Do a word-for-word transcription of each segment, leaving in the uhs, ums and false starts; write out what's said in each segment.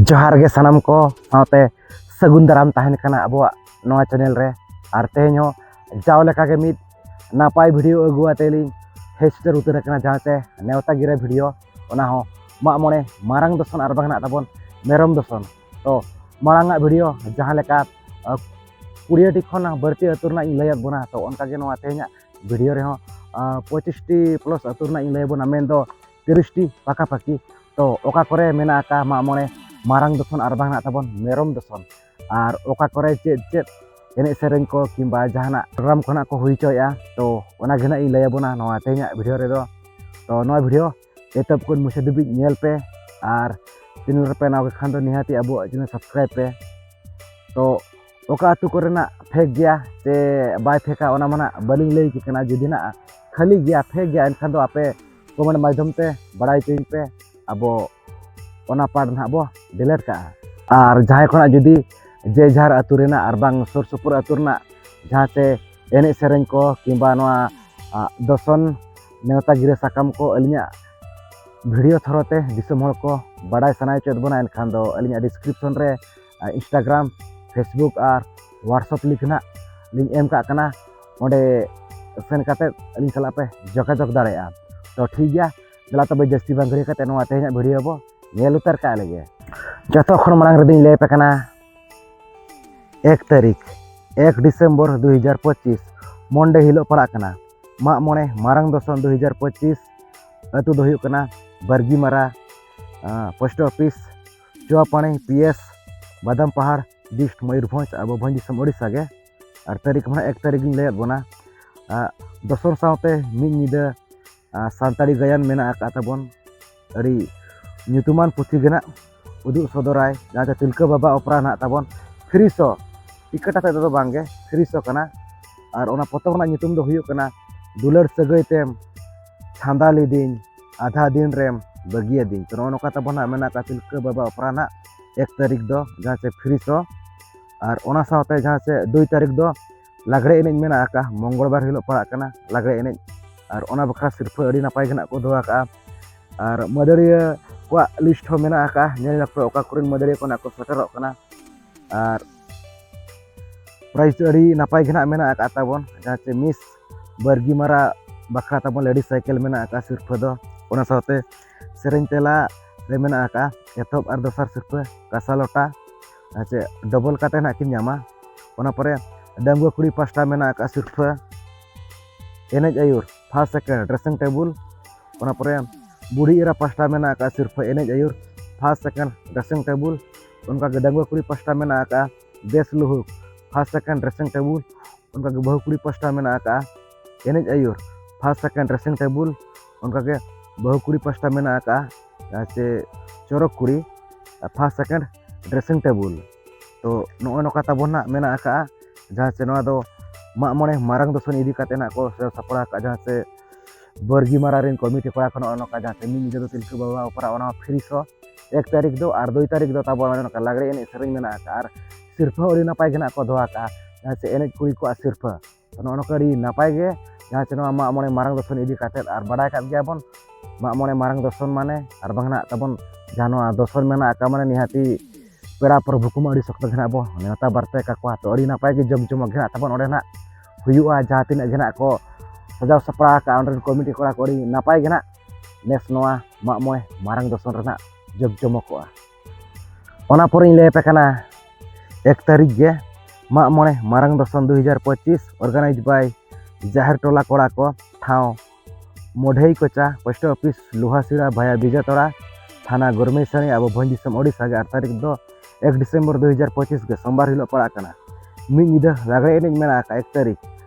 ᱡᱚᱦᱟᱨ ᱜᱮ ᱥᱟᱱᱟᱢ ᱠᱚ, ᱥᱟᱶᱛᱮ ᱥᱟᱹᱜᱩᱱ ᱫᱟᱨᱟᱢ ᱛᱟᱦᱮᱱ ᱠᱟᱱᱟ ᱟᱵᱚᱣᱟᱜ ᱱᱚᱣᱟ ᱪᱮᱱᱮᱞ ᱨᱮ᱾ ᱟᱨ ᱛᱮᱦᱮᱧ ᱦᱚᱸ ᱡᱟᱣ ᱞᱮᱠᱟ ᱜᱮ ᱢᱤᱫ ᱱᱟᱯᱟᱭ ᱵᱷᱤᱰᱤᱭᱳ ᱟᱹᱜᱩ ᱟᱛᱮ ᱞᱤᱧ ᱦᱮᱡ ᱥᱮᱴᱮᱨ ᱩᱛᱟᱹᱨ ᱟᱠᱟᱱᱟ, ᱡᱟᱦᱟᱸ ᱪᱮ ᱱᱮᱣᱛᱟ ᱜᱤᱨᱟᱹ ᱵᱷᱤᱰᱤᱭᱳ, ᱚᱱᱟ ᱦᱚᱸ ᱢᱟᱜ ᱢᱚᱬᱮ ᱢᱟᱨᱟᱝ ᱫᱚᱥᱚᱱ ᱟᱨ ᱵᱟᱝ ᱱᱟᱜ ᱛᱟᱵᱚᱱ ᱢᱮᱨᱚᱢ ᱫᱚᱥᱚᱱ᱾ ᱛᱚ ᱢᱟᱲᱟᱝ ᱟᱜ ᱵᱷᱤᱰᱤᱭᱳ ᱡᱟᱦᱟᱸ ᱞᱮᱠᱟ, ᱟᱸ, ᱠᱩᱲᱤᱭᱟᱹ ᱴᱤ ᱠᱷᱚᱱ ᱵᱟᱹᱲᱛᱤ ᱟᱹᱛᱩ ᱨᱮᱱᱟᱜ ᱤᱧ ᱞᱟᱹᱭᱟᱫ ᱵᱚᱱᱟ, ᱛᱚ ᱚᱱᱠᱟ ᱜᱮ ᱱᱚᱣᱟ ᱛᱮᱦᱮᱧᱟᱜ ᱵᱷᱤᱰᱤᱭᱳ ᱨᱮᱦᱚᱸ, ᱟᱸ, ᱯᱚᱸᱪᱤᱥ ᱴᱤ ᱯᱞᱟᱥ ᱟᱹᱛᱩ ᱨᱮᱱᱟᱜ ᱤᱧ ᱞᱟᱹᱭ ᱟᱵᱚᱱᱟ, ᱢᱮᱱᱫᱚ ᱛᱤᱨᱤᱥ ᱴᱤ ᱯᱟᱠᱟᱯᱟᱠᱤ᱾ ᱛᱚ ᱚᱠᱟ ᱠᱚᱨᱮ ᱢᱮᱱᱟᱜ ᱟᱠᱟᱫ ᱢᱟᱜ ᱢᱚᱬᱮ ᱢᱟᱨᱟᱝ ᱫᱚᱥᱚᱱ ᱟᱨ ᱵᱟᱝ ᱱᱟᱜ ᱛᱟᱵᱚᱱ ᱢᱮᱨᱚᱢ ᱫᱚᱥᱚᱱ, ᱟᱨ ᱚᱠᱟ ᱠᱚᱨᱮ ᱪᱮᱫ ᱪᱮᱫ ᱮᱱᱮᱡ ᱥᱮᱨᱮᱧ ᱠᱚ ᱠᱤᱝᱵᱟ ᱡᱟᱦᱟᱱᱟᱜ ᱯᱨᱳᱜᱨᱟᱢ ᱠᱚ ᱱᱟᱜ ᱠᱚ ᱦᱩᱭ ᱦᱚᱪᱚᱭᱮᱫᱼᱟ, ᱛᱚ ᱚᱱᱟ ᱜᱮ ᱱᱟᱜ ᱤᱧ ᱞᱟᱹᱭ ᱟᱵᱚᱱᱟ ᱱᱚᱣᱟ ᱛᱮᱦᱮᱧᱟᱜ ᱵᱷᱤᱰᱤᱭᱳ ᱨᱮᱫᱚ᱾ ᱛᱚ ᱱᱚᱣᱟ ᱵᱷᱤᱰᱤᱭᱳ ᱮᱛᱚᱦᱚᱵ ᱠᱷᱚᱱ ᱢᱩᱪᱟᱹᱫ ᱫᱷᱟᱹᱵᱤᱡ ᱧᱮᱞ ᱯᱮ, ᱟᱨ ᱪᱮᱱᱮᱞ ᱨᱮᱯᱮ ᱱᱟᱣᱟ ᱜᱮ ᱠᱷᱟᱱ ᱫᱚ ᱱᱤᱦᱟᱹᱛᱤ ᱟᱵᱚᱣᱟᱜ ᱪᱮᱱᱮᱞ ᱥᱟᱵᱥᱠᱨᱟᱭᱤᱵ ᱯᱮ᱾ ᱛᱚ ᱚᱠᱟ ᱟᱹᱛᱩ ᱠᱚᱨᱮᱱᱟᱜ ᱯᱷᱮᱠ ᱜᱮᱭᱟ ᱥᱮ ᱵᱟᱭ ᱯᱷᱮᱠᱟ, ᱚᱱᱟ ᱢᱟ ᱱᱟᱜ ᱵᱟᱹᱞᱤᱧ ᱞᱟᱹᱭ ᱟᱯᱮ ᱠᱟᱱᱟ᱾ ᱡᱩᱫᱤ ᱱᱟᱜ ᱠᱷᱟᱹᱞᱤ ᱜᱮᱭᱟ, ᱯᱷᱮᱠ ᱜᱮᱭᱟ, ᱮᱱᱠᱷᱟᱱ ᱫᱚ ᱟᱯᱮ ᱠᱚᱢᱮᱱᱴ ᱢᱟᱫᱽᱫᱷᱚᱢ ᱛᱮ ᱵᱟᱲᱟᱭ ᱦᱚᱪᱚᱧ ᱯᱮ, ᱟᱵᱚ ᱚᱱᱟ ᱯᱟᱨᱴ ᱱᱟᱦᱟᱜ ᱵᱚ ᱰᱤᱞᱮᱴ ᱠᱟᱜᱼᱟ᱾ ᱟᱨ ᱡᱟᱦᱟᱸᱭ ᱠᱷᱚᱱᱟᱜ ᱡᱩᱫᱤ ᱡᱮ ᱡᱟᱦᱟᱨ ᱟᱹᱛᱩ ᱨᱮᱱᱟᱜ ᱟᱨ ᱵᱟᱝ ᱥᱩᱨ ᱥᱩᱯᱩᱨ ᱟᱹᱛᱩ ᱨᱮᱱᱟᱜ ᱡᱟᱦᱟᱸ ᱪᱮ ᱮᱱᱮᱡ ᱥᱮᱨᱮᱧ ᱠᱚ ᱠᱤᱝᱵᱟ ᱱᱚᱣᱟ, ᱟ, ᱫᱚᱥᱚᱱ ᱱᱮᱣᱛᱟ ᱜᱤᱨᱟᱹ ᱥᱟᱠᱟᱢ ᱠᱚ ᱟᱹᱞᱤᱧᱟᱜ ᱵᱷᱤᱰᱤᱭᱳ ᱛᱷᱚᱨᱚ ᱛᱮ ᱫᱤᱥᱚᱢ ᱦᱚᱲ ᱠᱚ ᱵᱟᱰᱟᱭ ᱥᱟᱱᱟᱭ ᱦᱚᱪᱚᱭᱮᱫ ᱵᱚᱱᱟ, ᱮᱱᱠᱷᱟᱱ ᱫᱚ ᱟᱹᱞᱤᱧᱟᱜ ᱰᱤᱥᱠᱨᱤᱯᱥᱚᱱ ᱨᱮ, ᱟ, ᱤᱱᱥᱴᱟᱜᱨᱟᱢ, ᱯᱷᱮᱥᱵᱩᱠ ᱟᱨ ᱣᱟᱴᱥᱮᱯ ᱞᱤᱝᱠ ᱱᱟᱜ ᱞᱤᱧ ᱮᱢ ᱠᱟᱜ ᱠᱟᱱᱟ, ᱚᱸᱰᱮ ᱥᱮᱱ ᱠᱟᱛᱮ ᱟᱹᱞᱤᱧ ᱥᱟᱞᱟᱜ ᱯᱮ ᱡᱳᱜᱟᱡᱳᱜᱽ ᱫᱟᱲᱮᱭᱟᱜᱼᱟ᱾ ᱛᱚ ᱴᱷᱤᱠ ᱜᱮᱭᱟ, ᱫᱮᱞᱟ ᱛᱚᱵᱮ ᱡᱟᱹᱥᱛᱤ ᱵᱟᱝ ᱜᱷᱟᱹᱲᱤ ᱠᱟᱛᱮ ᱱᱚᱣᱟ ᱛᱮᱦᱮᱧᱟᱜ ᱵᱷᱤᱰᱤᱭᱳ ᱵᱚ ᱧᱮᱞ ᱩᱛᱟᱹᱨ ᱠᱟᱜ ᱞᱮᱜᱮ᱾ ᱡᱚᱛᱚ ᱠᱷᱚᱱ ᱢᱟᱲᱟᱝ ᱨᱮᱫᱚᱧ ᱞᱟᱹᱭ ᱟᱯᱮ ᱠᱟᱱᱟ, ᱮᱠ ᱛᱟᱹᱨᱤᱠᱷ, ᱮᱠ ᱰᱤᱥᱮᱢᱵᱚᱨ ᱫᱩ ᱦᱟᱡᱟᱨ ᱯᱚᱸᱪᱤᱥ, ᱢᱚᱱᱰᱮ ᱦᱤᱞᱳᱜ ᱯᱟᱲᱟᱜ ᱠᱟᱱᱟ᱾ ᱢᱟᱜ ᱢᱚᱬᱮ ᱢᱟᱨᱟᱝ ᱫᱚᱥᱚᱱ ᱫᱩ ᱦᱟᱡᱟᱨ ᱯᱚᱸᱪᱤᱥ᱾ ᱟᱹᱛᱩ ᱫᱚ ᱦᱩᱭᱩᱜ ᱠᱟᱱᱟ ᱵᱟᱨᱜᱤᱢᱟᱨᱟ, ᱟᱸ, post office, Chuapari, P S, Badampahar, dist Mayurbhanj, ᱟᱵᱚ ᱵᱷᱚᱸᱡᱽ ᱫᱤᱥᱚᱢ ᱳᱰᱤᱥᱟ ᱜᱮ᱾ ᱟᱨ ᱛᱟᱹᱨᱤᱠᱷ ᱢᱟ ᱮᱠ ᱛᱟᱹᱨᱤᱠᱷ ᱤᱧ ᱞᱟᱹᱭᱟᱫ ᱵᱚᱱᱟ᱾ ᱟᱸ, ᱫᱚᱥᱚᱱ ᱥᱟᱶᱛᱮ ᱢᱤᱫ ᱧᱤᱫᱟᱹ, ᱟᱸ, ᱥᱟᱱᱛᱟᱲᱤ ᱜᱟᱭᱟᱱ ᱢᱮᱱᱟᱜ ᱟᱠᱟᱫ ᱛᱟᱵᱚᱱ᱾ ᱟᱹᱰᱤ ᱧᱩᱛᱩᱢᱟᱱ ᱯᱩᱛᱷᱤ ᱜᱮ ᱱᱟᱜ ᱩᱫᱩᱜ ᱥᱚᱫᱚᱨᱟᱭ, ᱡᱟᱦᱟᱸ ᱫᱚ ᱛᱤᱞᱠᱟᱹ ᱵᱟᱵᱟ ᱚᱯᱮᱨᱟ ᱱᱟᱜ ᱛᱟᱵᱚᱱ, ᱯᱷᱨᱤ ᱥᱳ, ᱴᱤᱠᱤᱴ ᱟᱛᱮᱫ ᱫᱚ ᱵᱟᱝᱜᱮ, ᱯᱷᱨᱤ ᱥᱳ ᱠᱟᱱᱟ᱾ ᱟᱨ ᱚᱱᱟ ᱯᱚᱛᱚᱵ ᱨᱮᱱᱟᱜ ᱧᱩᱛᱩᱢ ᱫᱚ ᱦᱩᱭᱩᱜ ᱠᱟᱱᱟ ᱫᱩᱞᱟᱹᱲ ᱥᱟᱹᱜᱟᱹᱭ ᱛᱮᱢ ᱪᱷᱟᱸᱫᱟ ᱞᱤᱫᱤᱧ, ᱟᱫᱷᱟ ᱫᱤᱱ ᱨᱮᱢ ᱵᱟᱹᱜᱤᱭᱟᱫᱤᱧ᱾ ᱛᱚ ᱱᱚᱜᱼᱚ ᱱᱚᱝᱠᱟ ᱛᱟᱵᱚᱱ ᱱᱟᱜ ᱢᱮᱱᱟᱜ ᱟᱠᱟᱫ ᱛᱤᱞᱠᱟᱹ ᱵᱟᱵᱟ ᱚᱯᱮᱨᱟ ᱱᱟᱜ ᱮᱠ ᱛᱟᱹᱨᱤᱠᱷ ᱫᱚ, ᱡᱟᱦᱟᱸ ᱪᱮ ᱯᱷᱨᱤ ᱥᱳ᱾ ᱟᱨ ᱚᱱᱟ ᱥᱟᱶᱛᱮ ᱡᱟᱦᱟᱸ ᱪᱮ ᱫᱩᱭ ᱛᱟᱹᱨᱤᱠᱷ ᱫᱚ ᱞᱟᱜᱽᱲᱮ ᱮᱱᱮᱡ ᱢᱮᱱᱟᱜ ᱟᱠᱟᱫᱼᱟ, ᱢᱚᱝᱜᱚᱞ ᱵᱟᱨ ᱦᱤᱞᱳᱜ ᱯᱟᱲᱟᱜ ᱠᱟᱱᱟ ᱞᱟᱜᱽᱲᱮ ᱮᱱᱮᱡ᱾ ᱟᱨ ᱚᱱᱟ ᱵᱟᱠᱷᱨᱟ ᱥᱤᱨᱯᱷᱟᱹ ᱟᱹᱰᱤ ᱱᱟᱯᱟᱭ ᱜᱮ ᱱᱟᱜ ᱠᱚ ᱫᱚᱦᱚ ᱟᱠᱟᱫᱼᱟ᱾ ᱟᱨ ᱢᱟᱹᱫᱟᱹᱲᱤᱭᱟᱹ ᱠᱚᱣᱟᱜ ᱞᱤᱥᱴ ᱦᱚᱸ ᱢᱮᱱᱟᱜ ᱟᱠᱟᱫᱼᱟ᱾ ᱧᱮᱞ ᱧᱚᱜ ᱯᱮ ᱚᱠᱟ ᱠᱚᱨᱮᱱ ᱢᱟᱹᱫᱟᱹᱲᱤᱭᱟᱹ ᱠᱚ ᱱᱟᱜ ᱠᱚ ᱥᱮᱴᱮᱨᱚᱜ ᱠᱟᱱᱟ᱾ ᱟᱨ ᱯᱨᱟᱭᱤᱡᱽ ᱟᱹᱰᱤ ᱱᱟᱯᱟᱭ ᱜᱮ ᱱᱟᱜ ᱢᱮᱱᱟᱜ ᱟᱠᱟᱫ ᱛᱟᱵᱚᱱ, ᱡᱟᱦᱟᱸ ᱪᱮ ᱢᱤᱥ ᱵᱟᱨᱜᱤᱢᱟᱨᱟ ᱵᱟᱠᱷᱨᱟ ᱛᱟᱵᱚᱱ ᱞᱮᱰᱤᱥ ᱥᱟᱭᱠᱮᱞ ᱢᱮᱱᱟᱜ ᱟᱠᱟᱫ ᱥᱤᱨᱯᱷᱟᱹ ᱫᱚ᱾ ᱚᱱᱟ ᱥᱟᱶᱛᱮ ᱥᱮᱨᱮᱧ ᱛᱮᱞᱟ ᱨᱮ ᱢᱮᱱᱟᱜ ᱟᱠᱟᱫ ᱮᱛᱚᱦᱚᱵ ᱟᱨ ᱫᱚᱥᱟᱨ ᱥᱤᱨᱯᱷᱟᱹ ᱠᱟᱸᱥᱟ ᱞᱚᱴᱟ, ᱟᱨ ᱪᱮ ᱰᱚᱵᱚᱞ ᱠᱟᱛᱮ ᱱᱟᱜ ᱠᱤᱱ ᱧᱟᱢᱟ᱾ ᱚᱱᱟ ᱯᱚᱨᱮ ᱰᱟᱺᱜᱩᱣᱟᱹ ᱠᱩᱲᱤ ᱯᱟᱥᱴᱟ ᱢᱮᱱᱟᱜ ᱟᱠᱟᱫ ᱥᱤᱨᱯᱷᱟᱹ ᱮᱱᱮᱡ ᱟᱹᱭᱩᱨ ᱯᱷᱟᱥᱴ ᱥᱮᱠᱮᱱᱰ ᱰᱨᱮᱥᱤᱝ ᱴᱮᱵᱩᱞ᱾ ᱚᱱᱟ ᱯᱚᱨᱮ ᱵᱩᱰᱷᱤ ᱮᱨᱟ ᱯᱟᱥᱴᱟ ᱢᱮᱱᱟᱜ ᱟᱠᱟᱫ ᱥᱤᱨᱯᱷᱟᱹ ᱮᱱᱮᱡ ᱟᱹᱭᱩᱨ ᱯᱷᱟᱥᱴ ᱥᱮᱠᱮᱱᱰ ᱰᱨᱮᱥᱤᱝ ᱴᱮᱵᱩᱞ᱾ ᱚᱱᱠᱟᱜᱮ ᱰᱟᱺᱜᱩᱣᱟᱹ ᱠᱩᱲᱤ ᱯᱟᱥᱴᱟ ᱢᱮᱱᱟᱜ ᱟᱠᱟᱫ ᱵᱮᱥ ᱞᱩᱦᱩᱠ ᱯᱷᱟᱥᱴ ᱥᱮᱠᱮᱱᱰ ᱰᱨᱮᱥᱤᱝ ᱴᱮᱵᱩᱞ᱾ ᱚᱱᱠᱟᱜᱮ ᱵᱟᱹᱦᱩ ᱠᱩᱲᱤ ᱯᱟᱥᱴᱟ ᱢᱮᱱᱟᱜ ᱟᱠᱟᱫ ᱮᱱᱮᱡ ᱟᱹᱭᱩᱨ ᱯᱷᱟᱥᱴ ᱥᱮᱠᱮᱱᱰ ᱰᱨᱮᱥᱤᱝ ᱴᱮᱵᱩᱞ᱾ ᱚᱱᱠᱟᱜᱮ ᱵᱟᱹᱦᱩ ᱠᱩᱲᱤ ᱯᱟᱥᱴᱟ ᱢᱮᱱᱟᱜ ᱟᱠᱟᱫ ᱡᱟᱦᱟᱸ ᱪᱮ ᱪᱚᱨᱚᱠ ᱠᱩᱲᱤ ᱯᱷᱟᱥᱴ ᱥᱮᱠᱮᱱᱰ ᱰᱨᱮᱥᱤᱝ ᱴᱮᱵᱩᱞ᱾ ᱛᱚ ᱱᱚᱜᱼᱚᱭ ᱱᱚᱝᱠᱟ ᱛᱟᱵᱚᱱ ᱱᱟᱜ ᱢᱮᱱᱟᱜ ᱟᱠᱟᱫᱼᱟ, ᱡᱟᱦᱟᱸ ᱪᱮ ᱱᱚᱣᱟ ᱫᱚ ᱢᱟᱜ ᱢᱚᱬᱮ ᱢᱟᱨᱟᱝ ᱫᱚᱥᱚᱱ ᱤᱫᱤ ᱠᱟᱛᱮ ᱱᱟᱜ ᱠᱚ ᱥᱟᱯᱲᱟᱣ ᱟᱠᱟᱫᱼᱟ, ᱡᱟᱦᱟᱸ ᱪᱮ ᱵᱟᱨᱜᱤᱢᱟᱨᱟ ᱨᱮᱱ ᱠᱚᱢᱤᱴᱤ ᱠᱚᱲᱟ ᱠᱚ ᱱᱚᱜᱼᱚ ᱱᱚᱝᱠᱟ ᱡᱟᱦᱟᱸ ᱪᱮ ᱢᱤᱫ ᱧᱤᱫᱟᱹ ᱫᱚ ᱛᱤᱞᱠᱟᱹ ᱵᱟᱵᱟ ᱚᱯᱮᱨᱟ, ᱚᱱᱟ ᱦᱚᱸ ᱯᱷᱨᱤ ᱥᱳ᱾ ᱮᱠ ᱛᱟᱹᱨᱤᱠᱷ ᱫᱚ ᱟᱨ ᱫᱩᱭ ᱛᱟᱹᱨᱤᱠᱷ ᱫᱚ ᱛᱟᱵᱚᱱ ᱱᱚᱝᱠᱟ ᱞᱟᱜᱽᱲᱮ ᱮᱱᱮᱡ ᱥᱮᱨᱮᱧ ᱢᱮᱱᱟᱜ ᱟᱠᱟᱫᱼᱟ᱾ ᱟᱨ ᱥᱤᱨᱯᱷᱟᱹ ᱦᱚᱸ ᱟᱹᱰᱤ ᱱᱟᱯᱟᱭ ᱜᱮ ᱱᱟᱜ ᱠᱚ ᱫᱚᱦᱚ ᱟᱠᱟᱫᱼᱟ, ᱡᱟᱦᱟᱸ ᱪᱮ ᱮᱱᱮᱡ ᱠᱩᱲᱤ ᱠᱚᱣᱟᱜ ᱥᱤᱨᱯᱷᱟᱹ᱾ ᱛᱚ ᱱᱚᱜᱼᱚ ᱱᱚᱝᱠᱟ ᱟᱹᱰᱤ ᱱᱟᱯᱟᱭ ᱜᱮ, ᱡᱟᱦᱟᱸ ᱪᱮ ᱱᱚᱣᱟ ᱢᱟᱜ ᱢᱚᱬᱮ ᱢᱟᱨᱟᱝ ᱫᱚᱥᱚᱱ ᱤᱫᱤ ᱠᱟᱛᱮᱫ᱾ ᱟᱨ ᱵᱟᱰᱟᱭ ᱠᱟᱜ ᱜᱮᱭᱟ ᱵᱚᱱ, ᱢᱟᱜ ᱢᱚᱬᱮ ᱢᱟᱨᱟᱝ ᱫᱚᱥᱚᱱ ᱢᱟᱱᱮ ᱟᱨ ᱵᱟᱝ ᱱᱟᱜ ᱛᱟᱵᱚᱱ ᱡᱟᱦᱟᱸ ᱱᱚᱣᱟ ᱫᱚᱥᱚᱱ ᱢᱮᱱᱟᱜ ᱟᱠᱟᱫ, ᱢᱟᱱᱮ ᱱᱤᱦᱟᱹᱛᱤ ᱯᱮᱲᱟ ᱯᱨᱚᱵᱷᱩ ᱠᱚᱢᱟ ᱟᱹᱰᱤ ᱥᱚᱠᱛᱚ ᱜᱮ ᱱᱟᱜ ᱵᱚ ᱱᱮᱣᱛᱟ ᱵᱟᱨᱛᱮ ᱠᱟᱠᱚᱣᱟ᱾ ᱛᱚ ᱟᱹᱰᱤ ᱱᱟᱯᱟᱭ ᱜᱮ ᱡᱚᱢ ᱡᱚᱢᱚᱠ ᱜᱮ ᱱᱟᱜ ᱛᱟᱵᱚᱱ ᱚᱸᱰᱮ ᱱᱟᱜ ᱦᱩᱭᱩᱜᱼᱟ᱾ ᱡᱟᱦᱟᱸ ᱛᱤᱱᱟᱹᱜ ᱜᱮ ᱱᱟᱜ ᱠᱚ ᱥᱟᱡᱟᱣ ᱥᱟᱯᱲᱟᱣ ᱟᱠᱟᱫᱼᱟ ᱚᱸᱰᱮ ᱨᱮᱱ ᱠᱚᱢᱤᱴᱤ ᱠᱚᱲᱟ ᱠᱚ, ᱟᱹᱰᱤ ᱱᱟᱯᱟᱭ ᱜᱮ ᱱᱟᱜ ᱱᱮᱥ ᱱᱚᱣᱟ ᱢᱟᱜ ᱢᱚᱬᱮ ᱢᱟᱨᱟᱝ ᱫᱚᱥᱚᱱ ᱨᱮᱱᱟᱜ ᱡᱚᱢ ᱡᱚᱢᱚᱠᱚᱜᱼᱟ᱾ ᱚᱱᱟ ᱯᱚᱨᱮᱧ ᱞᱟᱹᱭ ᱟᱯᱮ ᱠᱟᱱᱟ ᱮᱠ ᱛᱟᱹᱨᱤᱠᱷ ᱜᱮ ᱢᱟᱜ ᱢᱚᱬᱮ ᱢᱟᱨᱟᱝ ᱫᱚᱥᱚᱱ ᱫᱩ ᱦᱟᱡᱟᱨ ᱯᱚᱸᱪᱤᱥ, organized by ᱡᱟᱦᱮᱨ ᱴᱚᱞᱟ ᱠᱚᱲᱟ ᱠᱚ, ᱴᱷᱟᱶ ᱢᱚᱰᱷᱮᱭ ᱠᱚᱪᱟ, ᱯᱳᱥᱴ ᱚᱯᱷᱤᱥ ᱞᱳᱦᱟᱥᱤᱲᱟ ᱵᱷᱟᱭᱟ ᱵᱤᱡᱟᱛᱚᱲᱟ, ᱛᱷᱟᱱᱟ ᱜᱚᱨᱢᱮᱥᱟᱱᱤ, ᱟᱵᱚ ᱵᱷᱚᱸᱡᱽ ᱫᱤᱥᱚᱢ ᱳᱰᱤᱥᱟ ᱜᱮ᱾ ᱟᱴ ᱛᱟᱹᱨᱤᱠᱷ ᱫᱚ ᱮᱠ ᱰᱤᱥᱮᱢᱵᱚᱨ ᱫᱩ ᱦᱟᱡᱟᱨ ᱯᱚᱸᱪᱤᱥ ᱜᱮ ᱥᱳᱢᱵᱟᱨ ᱦᱤᱞᱳᱜ ᱯᱟᱲᱟᱜ ᱠᱟᱱᱟ᱾ ᱢᱤᱫ ᱧᱤᱫᱟᱹ ᱞᱟᱜᱽᱲᱮ ᱮᱱᱮᱡ ᱢᱮᱱᱟᱜ ᱟᱠᱟᱫᱼᱟ ᱮᱠ ᱛᱟᱹᱨᱤᱠᱷ᱾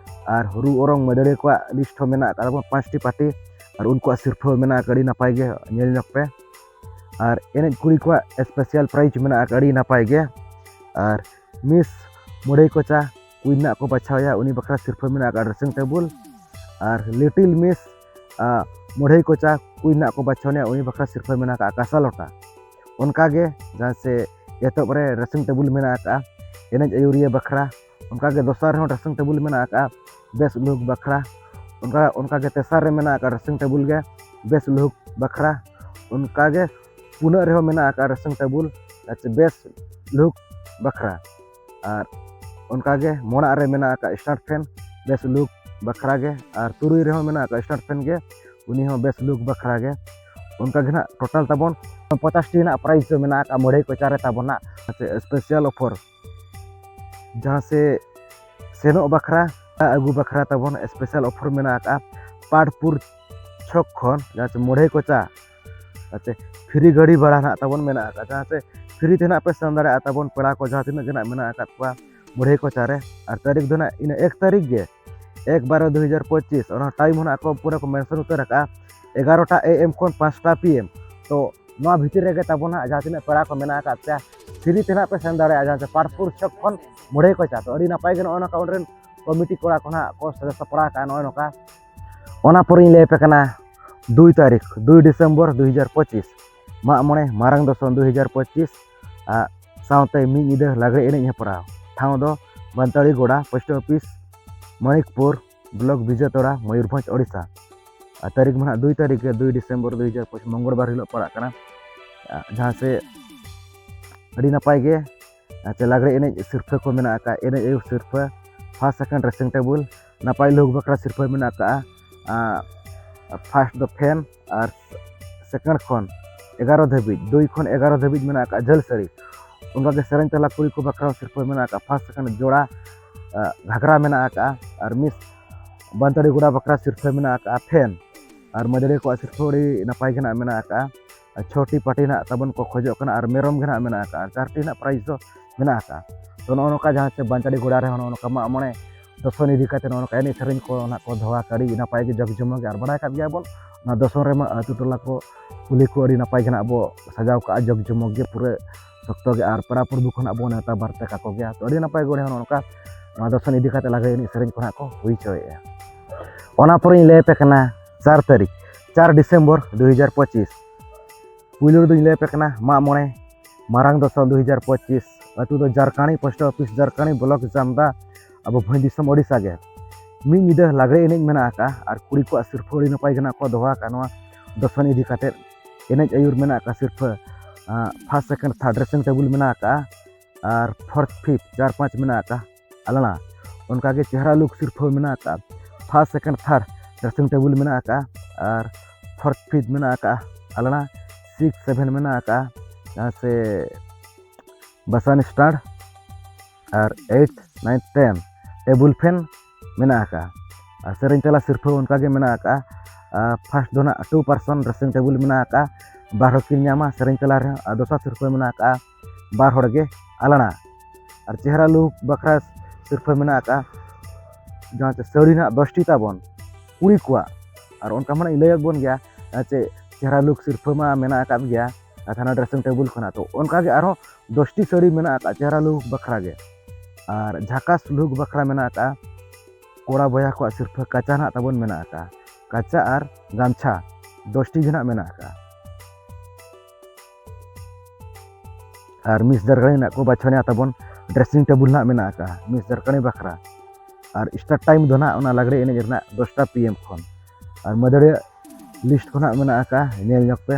ᱟᱨ ᱨᱩ ᱚᱨᱚᱝ ᱢᱟᱹᱫᱟᱹᱲᱤᱭᱟᱹ ᱠᱚᱣᱟᱜ ᱞᱤᱥᱴ ᱦᱚᱸ ᱢᱮᱱᱟᱜ ᱟᱠᱟᱫ ᱛᱟᱵᱚᱱ ᱯᱟᱸᱪᱴᱤ ᱯᱟᱨᱴᱤ, ᱟᱨ ᱩᱱᱠᱩᱣᱟᱜ ᱥᱤᱨᱯᱷᱟᱹ ᱢᱮᱱᱟᱜ ᱟᱠᱟᱫ, ᱟᱹᱰᱤ ᱱᱟᱯᱟᱭ ᱜᱮ ᱧᱮᱞ ᱧᱚᱜ ᱯᱮ᱾ ᱟᱨ ᱮᱱᱮᱡ ᱠᱩᱲᱤ ᱠᱚᱣᱟᱜ ᱥᱯᱮᱥᱟᱞ ᱯᱨᱟᱭᱤᱡᱽ ᱢᱮᱱᱟᱜ ᱟᱠᱟᱫ, ᱟᱹᱰᱤ ᱱᱟᱯᱟᱭ ᱜᱮ᱾ ᱟᱨ ᱢᱤᱥ ᱢᱚᱰᱷᱮᱭ ᱠᱚᱪᱟ ᱠᱩᱭᱤᱱ ᱱᱟᱜ ᱠᱚ ᱵᱟᱪᱷᱟᱣᱮᱭᱟ, ᱩᱱᱤ ᱵᱟᱠᱷᱨᱟ ᱥᱤᱨᱯᱷᱟᱹ ᱢᱮᱱᱟᱜ ᱟᱠᱟᱫ ᱰᱨᱮᱥᱤᱝ ᱴᱮᱵᱩᱞ᱾ ᱟᱨ ᱞᱤᱴᱤᱞ ᱢᱤᱥ ᱢᱚᱰᱷᱮᱭ ᱠᱚᱪᱟ ᱠᱩᱭᱤᱱ ᱱᱟᱜ ᱠᱚ ᱵᱟᱪᱷᱟᱣᱮᱭᱟ, ᱩᱱᱤ ᱵᱟᱠᱷᱨᱟ ᱥᱤᱨᱯᱷᱟᱹ ᱢᱮᱱᱟᱜ ᱟᱠᱟᱫ ᱠᱟᱸᱥᱟ ᱞᱚᱴᱟ᱾ ᱚᱱᱠᱟᱜᱮ ᱡᱟᱦᱟᱸ ᱥᱮ ᱮᱛᱚᱦᱚᱵ ᱨᱮ ᱰᱨᱮᱥᱤᱝ ᱴᱮᱵᱩᱞ ᱢᱮᱱᱟᱜ ᱟᱠᱟᱫᱼᱟ, ᱮᱱᱮᱡ ᱟᱹᱭᱩᱨᱤᱭᱟᱹ ᱵᱟᱠᱷᱨᱟ᱾ ᱚᱱᱠᱟᱜᱮ ᱫᱚᱥᱟᱨ ᱨᱮᱦᱚᱸ ᱰᱨᱮᱥᱤᱝ ᱴᱮᱵᱩᱞ ᱢᱮᱱᱟᱜ ᱟᱠᱟᱫᱼᱟ ᱵᱮᱥ ᱞᱩᱦᱩᱠ ᱵᱟᱠᱷᱨᱟ᱾ ᱚᱱᱠᱟ ᱚᱱᱠᱟᱜᱮ ᱛᱮᱥᱟᱨ ᱨᱮ ᱢᱮᱱᱟᱜ ᱟᱠᱟᱫ ᱰᱨᱮᱥᱤᱝ ᱴᱮᱵᱩᱞ ᱜᱮ ᱵᱮᱥ ᱞᱩᱦᱩᱠ ᱵᱟᱠᱷᱨᱟ᱾ ᱚᱱᱠᱟᱜᱮ ᱯᱩᱱᱟᱹᱜ ᱨᱮᱦᱚᱸ ᱢᱮᱱᱟᱜ ᱟᱠᱟᱫ ᱨᱮᱥᱤᱝ ᱴᱮᱵᱩᱞ, ᱟᱪᱪᱷᱟ, ᱵᱮᱥ ᱞᱩᱠ ᱵᱟᱠᱷᱨᱟ᱾ ᱟᱨ ᱚᱱᱠᱟᱜᱮ ᱢᱚᱲᱟᱜ ᱨᱮ ᱢᱮᱱᱟᱜ ᱟᱠᱟᱫ ᱥᱴᱟᱱᱰ ᱯᱷᱮᱱ ᱵᱮᱥ ᱞᱩᱠ ᱵᱟᱠᱷᱨᱟ ᱜᱮ᱾ ᱟᱨ ᱛᱩᱨᱩᱭ ᱨᱮᱦᱚᱸ ᱢᱮᱱᱟᱜ ᱟᱠᱟᱫ ᱥᱴᱟᱱᱰ ᱯᱷᱮᱱ ᱜᱮ, ᱩᱱᱤ ᱦᱚᱸ ᱵᱮᱥ ᱞᱩᱠ ᱵᱟᱠᱷᱨᱟ ᱜᱮ᱾ ᱚᱱᱠᱟ ᱜᱮ ᱱᱟᱦᱟᱜ ᱴᱳᱴᱟᱞ ᱛᱟᱵᱚᱱ ᱯᱚᱧᱪᱟᱥ ᱴᱤ ᱨᱮᱱᱟᱜ ᱯᱨᱟᱭᱤᱥ ᱫᱚ ᱢᱮᱱᱟᱜ ᱟᱠᱟᱫ ᱢᱟᱹᱲᱦᱟᱹᱭ ᱠᱚᱪᱟ ᱨᱮ ᱛᱟᱵᱚᱱ ᱱᱟᱜ ᱥᱯᱮᱥᱟᱞ ᱚᱯᱷᱟᱨ, ᱡᱟᱦᱟᱸ ᱥᱮ ᱥᱮᱱᱚᱜ ᱵᱟᱠᱷᱨᱟ, ᱟᱹᱜᱩ ᱵᱟᱠᱷᱨᱟ ᱛᱟᱵᱚᱱ ᱥᱯᱮᱥᱟᱞ ᱚᱯᱷᱟᱨ ᱢᱮᱱᱟᱜ ᱟᱠᱟᱫ ᱯᱟᱴᱯᱩᱨ ᱪᱷᱚᱠ ᱠᱷᱚᱱ, ᱡᱟᱦᱟᱸ ᱥᱮ ᱢᱟᱹᱲᱦᱟᱹᱭ ᱠᱚᱪᱟ, ᱡᱟᱦᱟᱸ ᱥᱮ ᱯᱷᱨᱤ ᱜᱟᱹᱰᱤ ᱵᱷᱟᱲᱟ ᱱᱟᱜ ᱛᱟᱵᱚᱱ ᱢᱮᱱᱟᱜ ᱟᱠᱟᱫ, ᱡᱟᱦᱟᱸ ᱥᱮ ᱯᱷᱨᱤ ᱛᱮ ᱱᱟᱜ ᱯᱮ ᱥᱮᱱ ᱫᱟᱲᱮᱭᱟᱜᱼᱟ ᱛᱟᱵᱚᱱ ᱯᱮᱲᱟ ᱠᱚ ᱡᱟᱦᱟᱸ ᱛᱤᱱᱟᱹᱜ ᱜᱮ ᱱᱟᱜ ᱢᱮᱱᱟᱜ ᱟᱠᱟᱫ ᱠᱚᱣᱟ ᱢᱟᱹᱲᱦᱟᱹᱭ ᱠᱚᱪᱟ ᱨᱮ᱾ ᱟᱨ ᱛᱟᱹᱨᱤᱠᱷ ᱫᱚ ᱱᱟᱜ ᱤᱱᱟᱹ ᱮᱠ ᱛᱟᱹᱨᱤᱠᱷ ᱜᱮ, ᱮᱠ ᱵᱟᱨᱚ ᱫᱩ ᱦᱟᱡᱟᱨ ᱯᱚᱸᱪᱤᱥ, ᱚᱱᱟ ᱴᱟᱭᱤᱢ ᱦᱚᱸ ᱱᱟᱜ ᱠᱚ ᱯᱩᱨᱟᱹ ᱠᱚ ᱢᱮᱱᱥᱚᱱ ᱩᱛᱟᱹᱨ ᱟᱠᱟᱫᱼᱟ, ᱮᱜᱟᱨᱚᱴᱟ ᱮ ᱮᱢ ᱠᱷᱚᱱ ᱯᱟᱸᱪᱴᱟ ᱯᱤ ᱮᱢ᱾ ᱛᱚ ᱱᱚᱣᱟ ᱵᱷᱤᱛᱤᱨ ᱨᱮᱜᱮ ᱛᱟᱵᱚᱱ ᱦᱟᱸᱜ ᱡᱟᱦᱟᱸ ᱛᱤᱱᱟᱹᱜ ᱯᱮᱲᱟ ᱠᱚ ᱢᱮᱱᱟᱜ ᱟᱠᱟᱫ ᱯᱮᱭᱟ, ᱯᱷᱨᱤ ᱛᱮ ᱱᱟᱜ ᱯᱮ ᱥᱮᱱ ᱫᱟᱲᱮᱭᱟᱜᱼᱟ, ᱡᱟᱦᱟᱸ ᱥᱮ ᱯᱟᱴᱯᱩᱨ ᱪᱷᱚᱠ ᱠᱷᱚᱱ ᱢᱟᱹᱲᱦᱟᱹᱭ ᱠᱚᱪᱟ᱾ ᱛᱚ ᱟᱹᱰᱤ ᱱᱟᱯᱟᱭ ᱜᱮ ᱱᱚᱜᱼᱚᱭ ᱱᱚᱝᱠᱟ ᱚᱸᱰᱮ ᱨᱮᱱ ᱠᱚᱢᱤᱴᱤ ᱠᱚᱲᱟ ᱠᱚ ᱱᱟᱜ ᱠᱚ ᱥᱟᱡᱟᱣ ᱥᱟᱯᱲᱟᱣ ᱟᱠᱟᱫᱼᱟ ᱱᱚᱜᱼᱚᱭ ᱱᱚᱝᱠᱟ᱾ ᱚᱱᱟ ᱯᱚᱨᱮᱧ ᱞᱟᱹᱭ ᱟᱯᱮ ᱠᱟᱱᱟ ᱫᱩᱭ ᱛᱟᱹᱨᱤᱠᱷ, ᱫᱩᱭ ᱰᱤᱥᱮᱢᱵᱚᱨ ᱫᱩ ᱦᱟᱡᱟᱨ ᱯᱚᱸᱪᱤᱥ, ᱢᱟᱜ ᱢᱚᱬᱮ ᱢᱟᱨᱟᱝ ᱫᱚᱥᱚᱱ ᱫᱩ ᱦᱟᱡᱟᱨ ᱯᱚᱸᱪᱤᱥ, ᱟᱨ ᱥᱟᱶᱛᱮ ᱢᱤᱫ ᱧᱤᱫᱟᱹ ᱞᱟᱜᱽᱲᱮ ᱮᱱᱮᱡ ᱦᱮᱯᱨᱟᱣ᱾ ᱴᱷᱟᱶ ᱫᱚ Bantari Goda, post office, Manikpur block, Bijatola, Mayurbhanj, Odisha. ᱟᱨ ᱛᱟᱹᱨᱤᱠᱷ ᱢᱟ ᱱᱟᱦᱟᱜ ᱫᱩᱭ ᱛᱟᱹᱨᱤᱠᱷ ᱜᱮ, ᱫᱩᱭ ᱰᱤᱥᱮᱢᱵᱚᱨ ᱫᱩ ᱦᱟᱡᱟᱨ ᱯᱚᱸᱪᱤᱥ, ᱢᱚᱝᱜᱚᱞᱵᱟᱨ ᱦᱤᱞᱳᱜ ᱯᱟᱲᱟᱜ ᱠᱟᱱᱟ᱾ ᱟᱨ ᱡᱟᱦᱟᱸ ᱥᱮ ᱟᱹᱰᱤ ᱱᱟᱯᱟᱭ ᱜᱮ, ᱟᱨ ᱥᱮ ᱞᱟᱜᱽᱲᱮ ᱮᱱᱮᱡ ᱥᱤᱨᱯᱷᱟᱹ ᱠᱚ ᱢᱮᱱᱟᱜ ᱟᱠᱟᱫ, ᱮᱱᱮᱡ ᱟᱹᱭᱩᱨ ᱥᱤᱨᱯᱷᱟᱹ, ᱯᱷᱟᱥᱴ ᱥᱮᱠᱮᱱᱰ ᱰᱨᱮᱥᱤᱝ ᱴᱮᱵᱩᱞ, ᱱᱟᱯᱟᱭ ᱞᱩᱠ ᱵᱟᱠᱷᱨᱟ ᱥᱤᱨᱯᱷᱟᱹ ᱢᱮᱱᱟᱜ ᱟᱠᱟᱫᱼᱟ᱾ ᱟᱨ ᱯᱷᱟᱥᱴ ᱫᱚ ᱯᱷᱮᱱ, ᱟᱨ ᱥᱮᱠᱮᱱᱰ ᱠᱷᱚᱱ ᱮᱜᱟᱨᱚ ᱫᱷᱟᱹᱵᱤᱡ, ᱫᱩᱭ ᱠᱷᱚᱱ ᱮᱜᱟᱨᱚ ᱫᱷᱟᱹᱵᱤᱡ ᱢᱮᱱᱟᱜ ᱟᱠᱟᱫ ᱡᱷᱟᱹᱞ ᱥᱟᱹᱲᱤ᱾ ᱚᱱᱠᱟᱜᱮ ᱥᱮᱨᱮᱧ ᱛᱟᱞᱟ ᱠᱩᱲᱤ ᱠᱚ ᱵᱟᱠᱷᱨᱟ ᱦᱚᱸ ᱥᱤᱨᱯᱷᱟᱹ ᱢᱮᱱᱟᱜ ᱟᱠᱟᱫ, ᱯᱷᱟᱥᱴ ᱥᱮᱠᱮᱱᱰ ᱡᱳᱲᱟ, ᱟᱨ ᱜᱷᱟᱜᱽᱨᱟ ᱢᱮᱱᱟᱜ ᱟᱠᱟᱫᱼᱟ᱾ ᱟᱨ ᱢᱤᱥ ᱵᱟᱱᱛᱟᱲᱤ ᱜᱚᱰᱟ ᱵᱟᱠᱷᱨᱟ ᱥᱤᱨᱯᱷᱟᱹ ᱢᱮᱱᱟᱜ ᱟᱠᱟᱫᱼᱟ ᱯᱷᱮᱱ᱾ ᱟᱨ ᱢᱟᱹᱫᱟᱹᱲᱤᱭᱟᱹ ᱠᱚᱣᱟᱜ ᱥᱤᱨᱯᱷᱟᱹ ᱟᱹᱰᱤ ᱱᱟᱯᱟᱭ ᱜᱮ ᱱᱟᱜ ᱢᱮᱱᱟᱜ ᱟᱠᱟᱫᱼᱟ᱾ ᱟᱨ ᱪᱷᱚᱴᱤ ᱯᱟᱹᱴᱤ ᱱᱟᱜ ᱛᱟᱵᱚᱱ ᱠᱚ ᱠᱷᱚᱡᱚᱜ ᱠᱟᱱᱟ, ᱟᱨ ᱢᱮᱨᱚᱢ ᱜᱮ ᱱᱟᱜ ᱢᱮᱱᱟᱜ ᱟᱠᱟᱫᱼᱟ, ᱟᱨ ᱪᱟᱨᱴᱤ ᱱᱟᱜ ᱯᱨᱟᱭᱤᱡᱽ ᱫᱚ ᱢᱮᱱᱟᱜ ᱟᱠᱟᱫᱼᱟ᱾ ᱛᱚ ᱱᱚᱜᱼᱚ ᱱᱚᱝᱠᱟ ᱡᱟᱦᱟᱸ ᱥᱮ ᱵᱟᱱᱛᱟᱲᱤ ᱜᱚᱰᱟ ᱨᱮᱦᱚᱸ ᱱᱚᱜᱼᱚ ᱱᱚᱝᱠᱟ ᱢᱟᱜ ᱢᱚᱬᱮ ᱫᱚᱥᱚᱱ ᱤᱫᱤ ᱠᱟᱛᱮ ᱱᱚᱜᱼᱚ ᱱᱚᱝᱠᱟ ᱮᱱᱮᱡ ᱥᱮᱨᱮᱧ ᱠᱚ ᱱᱟᱜ ᱠᱚ ᱫᱚᱦᱚ ᱟᱠᱟᱫᱼᱟ, ᱟᱹᱰᱤ ᱱᱟᱯᱟᱭ ᱜᱮ ᱡᱟᱠ ᱡᱚᱢᱚᱠ ᱜᱮ᱾ ᱟᱨ ᱵᱟᱲᱟᱭ ᱠᱟᱜ ᱜᱮᱭᱟ ᱵᱚᱱ, ᱚᱱᱟ ᱫᱚᱥᱚᱱ ᱨᱮᱢᱟ ᱟᱹᱛᱩ ᱴᱚᱞᱟ ᱠᱚ ᱠᱩᱞᱦᱤ ᱠᱚ ᱟᱹᱰᱤ ᱱᱟᱯᱟᱭ ᱜᱮ ᱱᱟᱜ ᱵᱚ ᱥᱟᱡᱟᱣ ᱠᱟᱜᱼᱟ, ᱡᱟᱠ ᱡᱚᱢᱚᱠ ᱜᱮ ᱯᱩᱨᱟᱹ ᱥᱚᱠᱛᱚ ᱜᱮ᱾ ᱟᱨ ᱯᱮᱲᱟ ᱯᱨᱚᱵᱷᱩ ᱠᱚ ᱱᱟᱜ ᱵᱚ ᱱᱮᱣᱛᱟ ᱵᱟᱨᱛᱮ ᱠᱟᱠᱚ ᱜᱮᱭᱟ᱾ ᱛᱚ ᱟᱹᱰᱤ ᱱᱟᱯᱟᱭ ᱜᱮ ᱚᱸᱰᱮ ᱦᱚᱸ ᱱᱚᱜᱼᱚ ᱱᱚᱝᱠᱟ ᱱᱚᱣᱟ ᱫᱚᱥᱚᱱ ᱤᱫᱤ ᱠᱟᱛᱮ ᱞᱟᱜᱽᱲᱮ ᱮᱱᱮᱡ ᱥᱮᱨᱮᱧ ᱠᱚ ᱱᱟᱜ ᱠᱚ ᱦᱩᱭ ᱦᱚᱪᱚᱭᱮᱫᱼᱟ᱾ ᱚᱱᱟ ᱯᱚᱨᱮᱧ ᱞᱟᱹᱭ ᱟᱯᱮ ᱠᱟᱱᱟ ᱪᱟᱨ ᱛᱟᱹᱨᱤᱠᱷ, ᱪᱟᱨ ᱰᱤᱥᱮᱢᱵᱚᱨ ᱫᱩ ᱦᱟᱡᱟᱨ ᱯᱚᱸᱪᱤᱥ᱾ ᱯᱩᱭᱞᱩ ᱨᱮᱫᱚᱧ ᱞᱟᱹᱭ ᱟᱯᱮ ᱠᱟᱱᱟ ᱢᱟᱜ ᱢᱚᱬᱮ ᱢᱟᱨᱟᱝ ᱫᱚᱥᱚᱱ ᱫᱩ ᱦᱟᱡᱟᱨ ᱯᱚᱸᱪᱤᱥ᱾ ᱟᱹᱛᱩ ᱫᱚ ᱡᱟᱨᱠᱟᱬᱤ, ᱯᱳᱥᱴ ᱚᱯᱷᱤᱥ ᱡᱟᱨᱠᱟᱬᱤ, ᱵᱞᱚᱠ ᱡᱟᱢᱫᱟ, ᱟᱵᱚ ᱵᱷᱚᱸᱡᱽ ᱫᱤᱥᱚᱢ ᱳᱰᱤᱥᱟ ᱜᱮ᱾ ᱢᱤᱫ ᱧᱤᱫᱟᱹ ᱞᱟᱜᱽᱲᱮ ᱮᱱᱮᱡ ᱢᱮᱱᱟᱜ ᱟᱠᱟᱫᱼᱟ, ᱟᱨ ᱠᱩᱲᱤ ᱠᱚᱣᱟᱜ ᱥᱤᱨᱯᱷᱟᱹ ᱟᱹᱰᱤ ᱱᱟᱯᱟᱭ ᱜᱮ ᱱᱟᱜ ᱠᱚ ᱫᱚᱦᱚ ᱟᱠᱟᱫᱼᱟ ᱱᱚᱣᱟ ᱫᱚᱥᱚᱱ ᱤᱫᱤ ᱠᱟᱛᱮᱫ᱾ ᱮᱱᱮᱡ ᱟᱹᱭᱩᱨ ᱢᱮᱱᱟᱜ ᱟᱠᱟᱫ ᱥᱤᱨᱯᱷᱟᱹ, first second third dressing table ᱢᱮᱱᱟᱜ ᱟᱠᱟᱫᱼᱟ, ᱟᱨ fourth fifth ᱪᱟᱨ ᱯᱟᱸᱪ ᱢᱮᱱᱟᱜ ᱟᱠᱟᱫᱼᱟ ᱟᱞᱟᱱᱟ᱾ ᱚᱱᱠᱟᱜᱮ ᱪᱮᱦᱨᱟ look ᱥᱤᱨᱯᱷᱟᱹ ᱢᱮᱱᱟᱜ ᱟᱠᱟᱫᱼᱟ, first second third dressing table ᱢᱮᱱᱟᱜ ᱟᱠᱟᱫᱼᱟ, ᱟᱨ fourth fifth ᱢᱮᱱᱟᱜ ᱟᱠᱟᱫᱼᱟ ᱟᱞᱟᱱᱟ, six seven ᱢᱮᱱᱟᱜ ᱟᱠᱟᱫᱼᱟ ᱡᱟᱦᱟᱸ ᱥᱮ ᱵᱟᱥᱟᱱ stand, ᱟᱨ eight nine ten table fan ᱢᱮᱱᱟᱜ ᱟᱠᱟᱫᱼᱟ᱾ ᱟᱨ ᱥᱮᱨᱮᱧ ᱛᱟᱞᱟ ᱥᱤᱨᱯᱷᱟᱹ ᱚᱱᱠᱟᱜᱮ ᱢᱮᱱᱟᱜ ᱟᱠᱟᱫᱼᱟ᱾ First ᱫᱚ ᱱᱟᱜ two person dressing table ᱢᱮᱱᱟᱜ ᱟᱠᱟᱫᱼᱟ, ᱵᱟᱨ ᱦᱚᱲ ᱠᱤᱱ ᱧᱟᱢᱟ ᱥᱮᱨᱮᱧ ᱛᱟᱞᱟ ᱨᱮᱦᱚᱸ᱾ ᱟᱨ ᱫᱚᱥᱟᱨ ᱥᱤᱨᱯᱷᱟᱹ ᱢᱮᱱᱟᱜ ᱟᱠᱟᱫᱼᱟ ᱵᱟᱨ ᱦᱚᱲ ᱜᱮ ᱟᱞᱟᱱᱟ᱾ ᱟᱨ ᱪᱮᱦᱨᱟ look ᱵᱟᱠᱷᱨᱟ ᱥᱤᱨᱯᱷᱟᱹ ᱢᱮᱱᱟᱜ ᱟᱠᱟᱫᱼᱟ ᱡᱟᱦᱟᱸ ᱪᱮ ᱥᱟᱹᱲᱤ ᱱᱟᱜ ᱫᱚᱥᱴᱤ ᱛᱟᱵᱚᱱ ᱠᱩᱲᱤ ᱠᱚᱣᱟᱜ᱾ ᱟᱨ ᱚᱱᱠᱟ ᱢᱟ ᱱᱟᱜ ᱤᱧ ᱞᱟᱹᱭᱟᱫ ᱵᱚᱱ ᱜᱮᱭᱟ ᱡᱟᱦᱟᱸ ᱪᱮ ᱪᱮᱦᱨᱟ look ᱥᱤᱨᱯᱷᱟᱹ ᱢᱟ ᱢᱮᱱᱟᱜ ᱟᱠᱟᱫ ᱜᱮᱭᱟ ᱛᱷᱟᱱᱟ dressing table ᱠᱷᱚᱱᱟᱜ᱾ ᱛᱚ ᱚᱱᱠᱟᱜᱮ ᱟᱨᱦᱚᱸ ᱫᱚᱥᱴᱤ ᱥᱟᱹᱲᱤ ᱢᱮᱱᱟᱜ ᱟᱠᱟᱫ ᱪᱮᱦᱨᱟ look ᱵᱟᱠᱷᱨᱟ ᱜᱮ᱾ ᱟᱨ ᱡᱷᱟᱠᱟᱥ look ᱵᱟᱠᱷᱨᱟ ᱢᱮᱱᱟᱜ ᱟᱠᱟᱫᱼᱟ ᱠᱚᱲᱟ ᱵᱚᱭᱦᱟ ᱠᱚᱣᱟᱜ ᱥᱤᱨᱯᱷᱟᱹ ᱠᱟᱪᱟ ᱱᱟᱜ ᱛᱟᱵᱚᱱ ᱢᱮᱱᱟᱜ ᱟᱠᱟᱫᱼᱟ, ᱠᱟᱪᱟ ᱟᱨ ᱜᱟᱢᱪᱷᱟ ᱫᱚᱥᱴᱤ ᱜᱮ ᱱᱟᱜ ᱢᱮᱱᱟᱜ ᱟᱠᱟᱫᱼᱟ᱾ ᱟᱨ ᱢᱤᱥ ᱡᱟᱨᱠᱟᱲᱤ ᱱᱟᱜ ᱠᱚ ᱵᱟᱪᱷᱚᱱᱮᱜᱼᱟ ᱛᱟᱵᱚᱱ dressing table ᱱᱟᱜ ᱢᱮᱱᱟᱜ ᱟᱠᱟᱫᱼᱟ ᱢᱤᱥ ᱡᱟᱨᱠᱟᱲᱤ ᱵᱟᱠᱷᱨᱟ᱾ ᱟᱨ start time ᱫᱚ ᱱᱟᱜ ᱚᱱᱟ ᱞᱟᱜᱽᱲᱮ ᱮᱱᱮᱡ ᱨᱮᱱᱟᱜ ᱫᱚᱥᱴᱟ PM ᱠᱷᱚᱱ᱾ ᱟᱨ ᱢᱟᱹᱫᱟᱹᱲᱤᱭᱟᱹ list ᱠᱚ ᱱᱟᱜ ᱢᱮᱱᱟᱜ ᱟᱠᱟᱫᱼᱟ, ᱧᱮᱞ ᱧᱚᱜ ᱯᱮ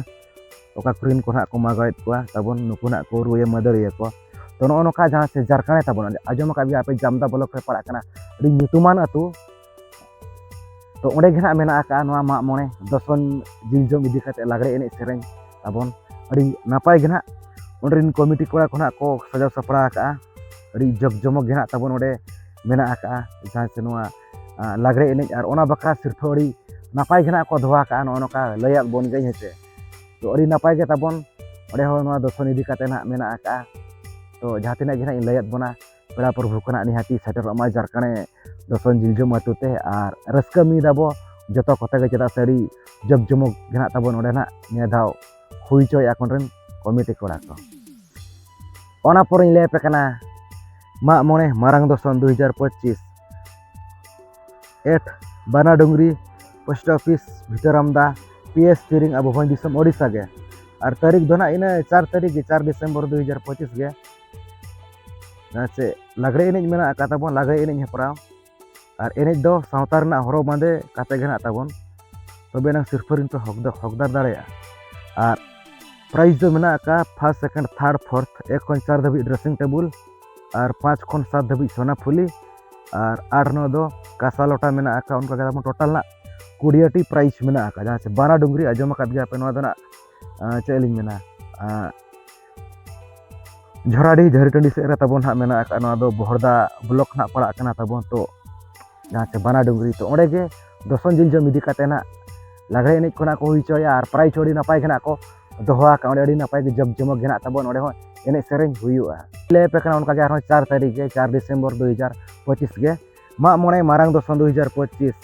ᱚᱠᱟ ᱠᱚᱨᱮᱱ ᱠᱚ ᱱᱟᱜ ᱠᱚ ᱢᱟᱜᱟᱣᱮᱫ ᱠᱚᱣᱟ ᱛᱟᱵᱚᱱ, ᱱᱩᱠᱩ ᱱᱟᱜ ᱠᱚ ᱨᱩᱭᱟᱹ ᱢᱟᱹᱫᱟᱹᱲᱤᱭᱟᱹ ᱠᱚ᱾ ᱛᱚ ᱱᱚᱜᱼᱚ ᱱᱚᱝᱠᱟ ᱡᱟᱦᱟᱸ ᱥᱮ ᱡᱟᱨᱠᱟᱲᱮ ᱛᱟᱵᱚᱱ, ᱟᱸᱡᱚᱢ ᱟᱠᱟᱫ ᱜᱮᱭᱟ ᱟᱯᱮ ᱡᱟᱢᱫᱟ block ᱨᱮ ᱯᱟᱲᱟᱜ ᱠᱟᱱᱟ, ᱟᱹᱰᱤ ᱧᱩᱛᱩᱢᱟᱱ ᱟᱹᱛᱩ᱾ ᱛᱚ ᱚᱸᱰᱮ ᱜᱮ ᱱᱟᱜ ᱢᱮᱱᱟᱜ ᱟᱠᱟᱫᱼᱟ ᱱᱚᱣᱟ ᱢᱟᱜ ᱢᱚᱬᱮ ᱫᱚᱥᱚᱱ ᱡᱤᱞ ᱡᱚᱢ ᱤᱫᱤ ᱠᱟᱛᱮ ᱞᱟᱜᱽᱲᱮ ᱮᱱᱮᱡ ᱥᱮᱨᱮᱧ ᱛᱟᱵᱚᱱ᱾ ᱟᱹᱰᱤ ᱱᱟᱯᱟᱭ ᱜᱮ ᱱᱟᱜ ᱚᱸᱰᱮ ᱨᱮᱱ committee ᱠᱚᱲᱟ ᱠᱚ ᱱᱟᱜ ᱠᱚ ᱥᱟᱡᱟᱣ ᱥᱟᱯᱲᱟᱣ ᱟᱠᱟᱫᱼᱟ᱾ ᱟᱹᱰᱤ ᱡᱚᱠ ᱡᱚᱢᱚᱠ ᱜᱮ ᱱᱟᱜ ᱛᱟᱵᱚᱱ ᱚᱸᱰᱮ ᱢᱮᱱᱟᱜ ᱟᱠᱟᱫᱼᱟ ᱡᱟᱦᱟᱸ ᱥᱮ ᱱᱚᱣᱟ, ᱟ, ᱞᱟᱜᱽᱲᱮ ᱮᱱᱮᱡ᱾ ᱟᱨ ᱚᱱᱟ ᱵᱟᱠᱷᱨᱟ ᱥᱤᱨᱯᱷᱟᱹ ᱟᱹᱰᱤ ᱱᱟᱯᱟᱭ ᱜᱮ ᱱᱟᱜ ᱠᱚ ᱫᱚᱦᱚ ᱟᱠᱟᱫᱼᱟ, ᱱᱚᱜᱼᱚ ᱱᱚᱝᱠᱟ ᱞᱟᱹᱭᱟᱫ ᱵᱚᱱ ᱜᱮ ᱦᱮᱸ ᱥᱮ᱾ ᱛᱚ ᱟᱹᱰᱤ ᱱᱟᱯᱟᱭ ᱜᱮ ᱛᱟᱵᱚᱱ ᱚᱸᱰᱮ ᱦᱚᱸ ᱱᱚᱣᱟ ᱫᱚᱥᱚᱱ ᱤᱫᱤ ᱠᱟᱛᱮ ᱱᱟᱜ ᱢᱮᱱᱟᱜ ᱟᱠᱟᱫᱼᱟ᱾ ᱛᱚ ᱡᱟᱦᱟᱸ ᱛᱤᱱᱟᱹᱜ ᱜᱮ ᱱᱟᱜ ᱤᱧ ᱞᱟᱹᱭᱟᱫ ᱵᱚᱱᱟ, ᱯᱮᱲᱟ ᱯᱨᱚᱵᱷᱩ ᱠᱚ ᱱᱟᱜ ᱱᱤᱦᱟᱹᱛᱤ ᱥᱮᱴᱮᱨᱚᱜ ᱢᱟ ᱡᱟᱨᱠᱟᱲᱮ ᱫᱚᱥᱚᱱ ᱡᱤᱞ ᱡᱚᱢ ᱟᱹᱛᱩ ᱛᱮ᱾ ᱟᱨ ᱨᱟᱹᱥᱠᱟᱹ ᱢᱤᱫ ᱟᱵᱚ ᱡᱚᱛᱚ ᱠᱚᱛᱮ ᱜᱮ, ᱪᱮᱫᱟᱜ ᱥᱮ ᱟᱹᱰᱤ ᱡᱚᱠ ᱡᱚᱢᱚᱠ ᱜᱮ ᱱᱟᱜ ᱛᱟᱵᱚᱱ ᱚᱸᱰᱮ ᱱᱟᱜ ᱱᱤᱭᱟᱹ ᱫᱷᱟᱣ ᱦᱩᱭ ᱦᱚᱪᱚᱭᱮᱫᱼᱟ ᱠᱚ ᱚᱸᱰᱮ ᱨᱮᱱ committee ᱠᱚᱲᱟ ᱠᱚ᱾ ᱚᱱᱟ ᱯᱚᱨᱮᱧ ᱞᱟᱹᱭ ᱟᱯᱮ ᱠᱟᱱᱟ ᱢᱟᱜ ᱢᱚᱬᱮ ᱢᱟᱨᱟᱝ ᱫᱚᱥᱚᱱ ᱫᱩ ᱦᱟᱡᱟᱨ ᱯᱚᱸᱪᱤᱥ at ᱵᱟᱱᱟ ᱰᱩᱝᱨᱤ post office ᱵᱷᱤᱛᱟᱹᱨᱟᱢᱫᱟ, PS ᱛᱤᱨᱤᱝ, ᱟᱵᱚ ᱵᱷᱚᱸᱡᱽ ᱫᱤᱥᱚᱢ ᱳᱰᱤᱥᱟ ᱜᱮ᱾ ᱟᱨ ᱛᱟᱹᱨᱤᱠᱷ ᱫᱚ ᱱᱟᱜ ᱤᱱᱟᱹ ᱪᱟᱨ ᱛᱟᱹᱨᱤᱠᱷ ᱜᱮ, ᱪᱟᱨ ᱰᱤᱥᱮᱢᱵᱚᱨ ᱫᱩ ᱦᱟᱡᱟᱨ ᱯᱚᱸᱪᱤᱥ ᱜᱮ᱾ ᱟᱨ ᱪᱮᱫ ᱞᱟᱜᱽᱲᱮ ᱮᱱᱮᱡ ᱢᱮᱱᱟᱜ ᱟᱠᱟᱫ ᱛᱟᱵᱚᱱ, ᱞᱟᱜᱽᱲᱮ ᱮᱱᱮᱡ ᱦᱮᱯᱨᱟᱣ᱾ ᱟᱨ ᱮᱱᱮᱡ ᱫᱚ ᱥᱟᱶᱛᱟ ᱨᱮᱱᱟᱜ ᱦᱚᱨᱚᱜ ᱵᱟᱸᱫᱮ ᱠᱟᱛᱮ ᱜᱮ ᱱᱟᱜ ᱛᱟᱵᱚᱱ, ᱛᱚᱵᱮ ᱮᱱᱟᱝ ᱥᱤᱨᱯᱷᱟᱹ ᱨᱮᱱ ᱯᱮ ᱦᱚᱠᱫᱟ-, ᱦᱚᱠᱫᱟᱨ ᱫᱟᱲᱮᱭᱟᱜᱼᱟ᱾ ᱟᱨ prize ᱫᱚ ᱢᱮᱱᱟᱜ ᱟᱠᱟᱫ first, second, third, fourth, ᱮᱠ ᱠᱷᱚᱱ ᱪᱟᱨ ᱫᱷᱟᱹᱵᱤᱡ dressing table, ᱟᱨ ᱯᱟᱸᱪ ᱠᱷᱚᱱ ᱥᱟᱛ ᱫᱷᱟᱹᱵᱤᱡ ᱥᱳᱱᱟ ᱯᱷᱩᱞᱤ, ᱟᱨ ᱟᱴ ᱱᱚ ᱫᱚ ᱠᱟᱸᱥᱟ ᱞᱚᱴᱟ ᱢᱮᱱᱟᱜ ᱟᱠᱟᱫ᱾ ᱚᱱᱠᱟ ᱜᱮ ᱛᱟᱵᱚᱱ total ᱱᱟᱜ ᱠᱩᱲᱤᱭᱟᱹᱴᱤ prize ᱢᱮᱱᱟᱜ ᱟᱠᱟᱫ, ᱡᱟᱦᱟᱸ ᱪᱮ ᱵᱟᱱᱟ ᱰᱩᱝᱨᱤ ᱟᱸᱡᱚᱢ ᱟᱠᱟᱫ ᱜᱮᱭᱟ ᱯᱮ᱾ ᱱᱚᱣᱟ ᱫᱚ ᱱᱟᱜ, ᱟᱸ, ᱪᱮᱫ ᱞᱤᱧ ᱢᱮᱱᱟ, ᱟᱸ, ᱡᱷᱚᱨᱟᱰᱤ ᱡᱷᱟᱹᱨᱤ ᱴᱟᱺᱰᱤ ᱥᱮᱫ ᱨᱮ ᱛᱟᱵᱚᱱ ᱦᱟᱸᱜ ᱢᱮᱱᱟᱜ ᱟᱠᱟᱫ᱾ ᱱᱚᱣᱟ ᱫᱚ ᱵᱚᱦᱚᱲᱫᱟ block ᱱᱟᱜ ᱯᱟᱲᱟᱜ ᱠᱟᱱᱟ ᱛᱟᱵᱚᱱ᱾ ᱛᱚ ᱡᱟᱦᱟᱸ ᱪᱮ ᱵᱟᱱᱟ ᱰᱩᱝᱨᱤ, ᱛᱚ ᱚᱸᱰᱮ ᱜᱮ ᱫᱚᱥᱚᱱ ᱡᱤᱞ ᱡᱚᱢ ᱤᱫᱤ ᱠᱟᱛᱮ ᱱᱟᱜ ᱞᱟᱜᱽᱲᱮ ᱮᱱᱮᱡ ᱠᱚ ᱱᱟᱜ ᱠᱚ ᱦᱩᱭ ᱦᱚᱪᱚᱭᱟ ᱟᱨ prize ᱦᱚᱸ ᱟᱹᱰᱤ ᱱᱟᱯᱟᱭ ᱜᱮ ᱱᱟᱜ ᱠᱚ ᱫᱚᱦᱚ ᱟᱠᱟᱫ᱾ ᱚᱸᱰᱮ ᱟᱹᱰᱤ ᱱᱟᱯᱟᱭ ᱜᱮ ᱡᱚᱢ ᱡᱚᱢᱚᱠ ᱜᱮ ᱱᱟᱜ ᱛᱟᱵᱚᱱ ᱚᱸᱰᱮ ᱦᱚᱸ ᱮᱱᱮᱡ ᱥᱮᱨᱮᱧ ᱦᱩᱭᱩᱜᱼᱟ᱾ ᱞᱟᱹᱭ ᱟᱯᱮ ᱠᱟᱱᱟ ᱚᱱᱠᱟ ᱜᱮ ᱟᱨᱦᱚᱸ ᱪᱟᱨ ᱛᱟᱹᱨᱤᱠᱷ ᱜᱮ, ᱪᱟᱨ ᱰᱤᱥᱮᱢᱵᱚᱨ ᱫᱩ ᱦᱟᱡᱟᱨ ᱯᱚᱸᱪᱤᱥ ᱜᱮ ᱢᱟᱜ ᱢᱚᱬᱮ ᱢᱟᱨᱟᱝ ᱫᱚᱥᱚᱱ ᱫᱩ ᱦᱟᱡᱟᱨ ᱯᱚᱸᱪᱤᱥ᱾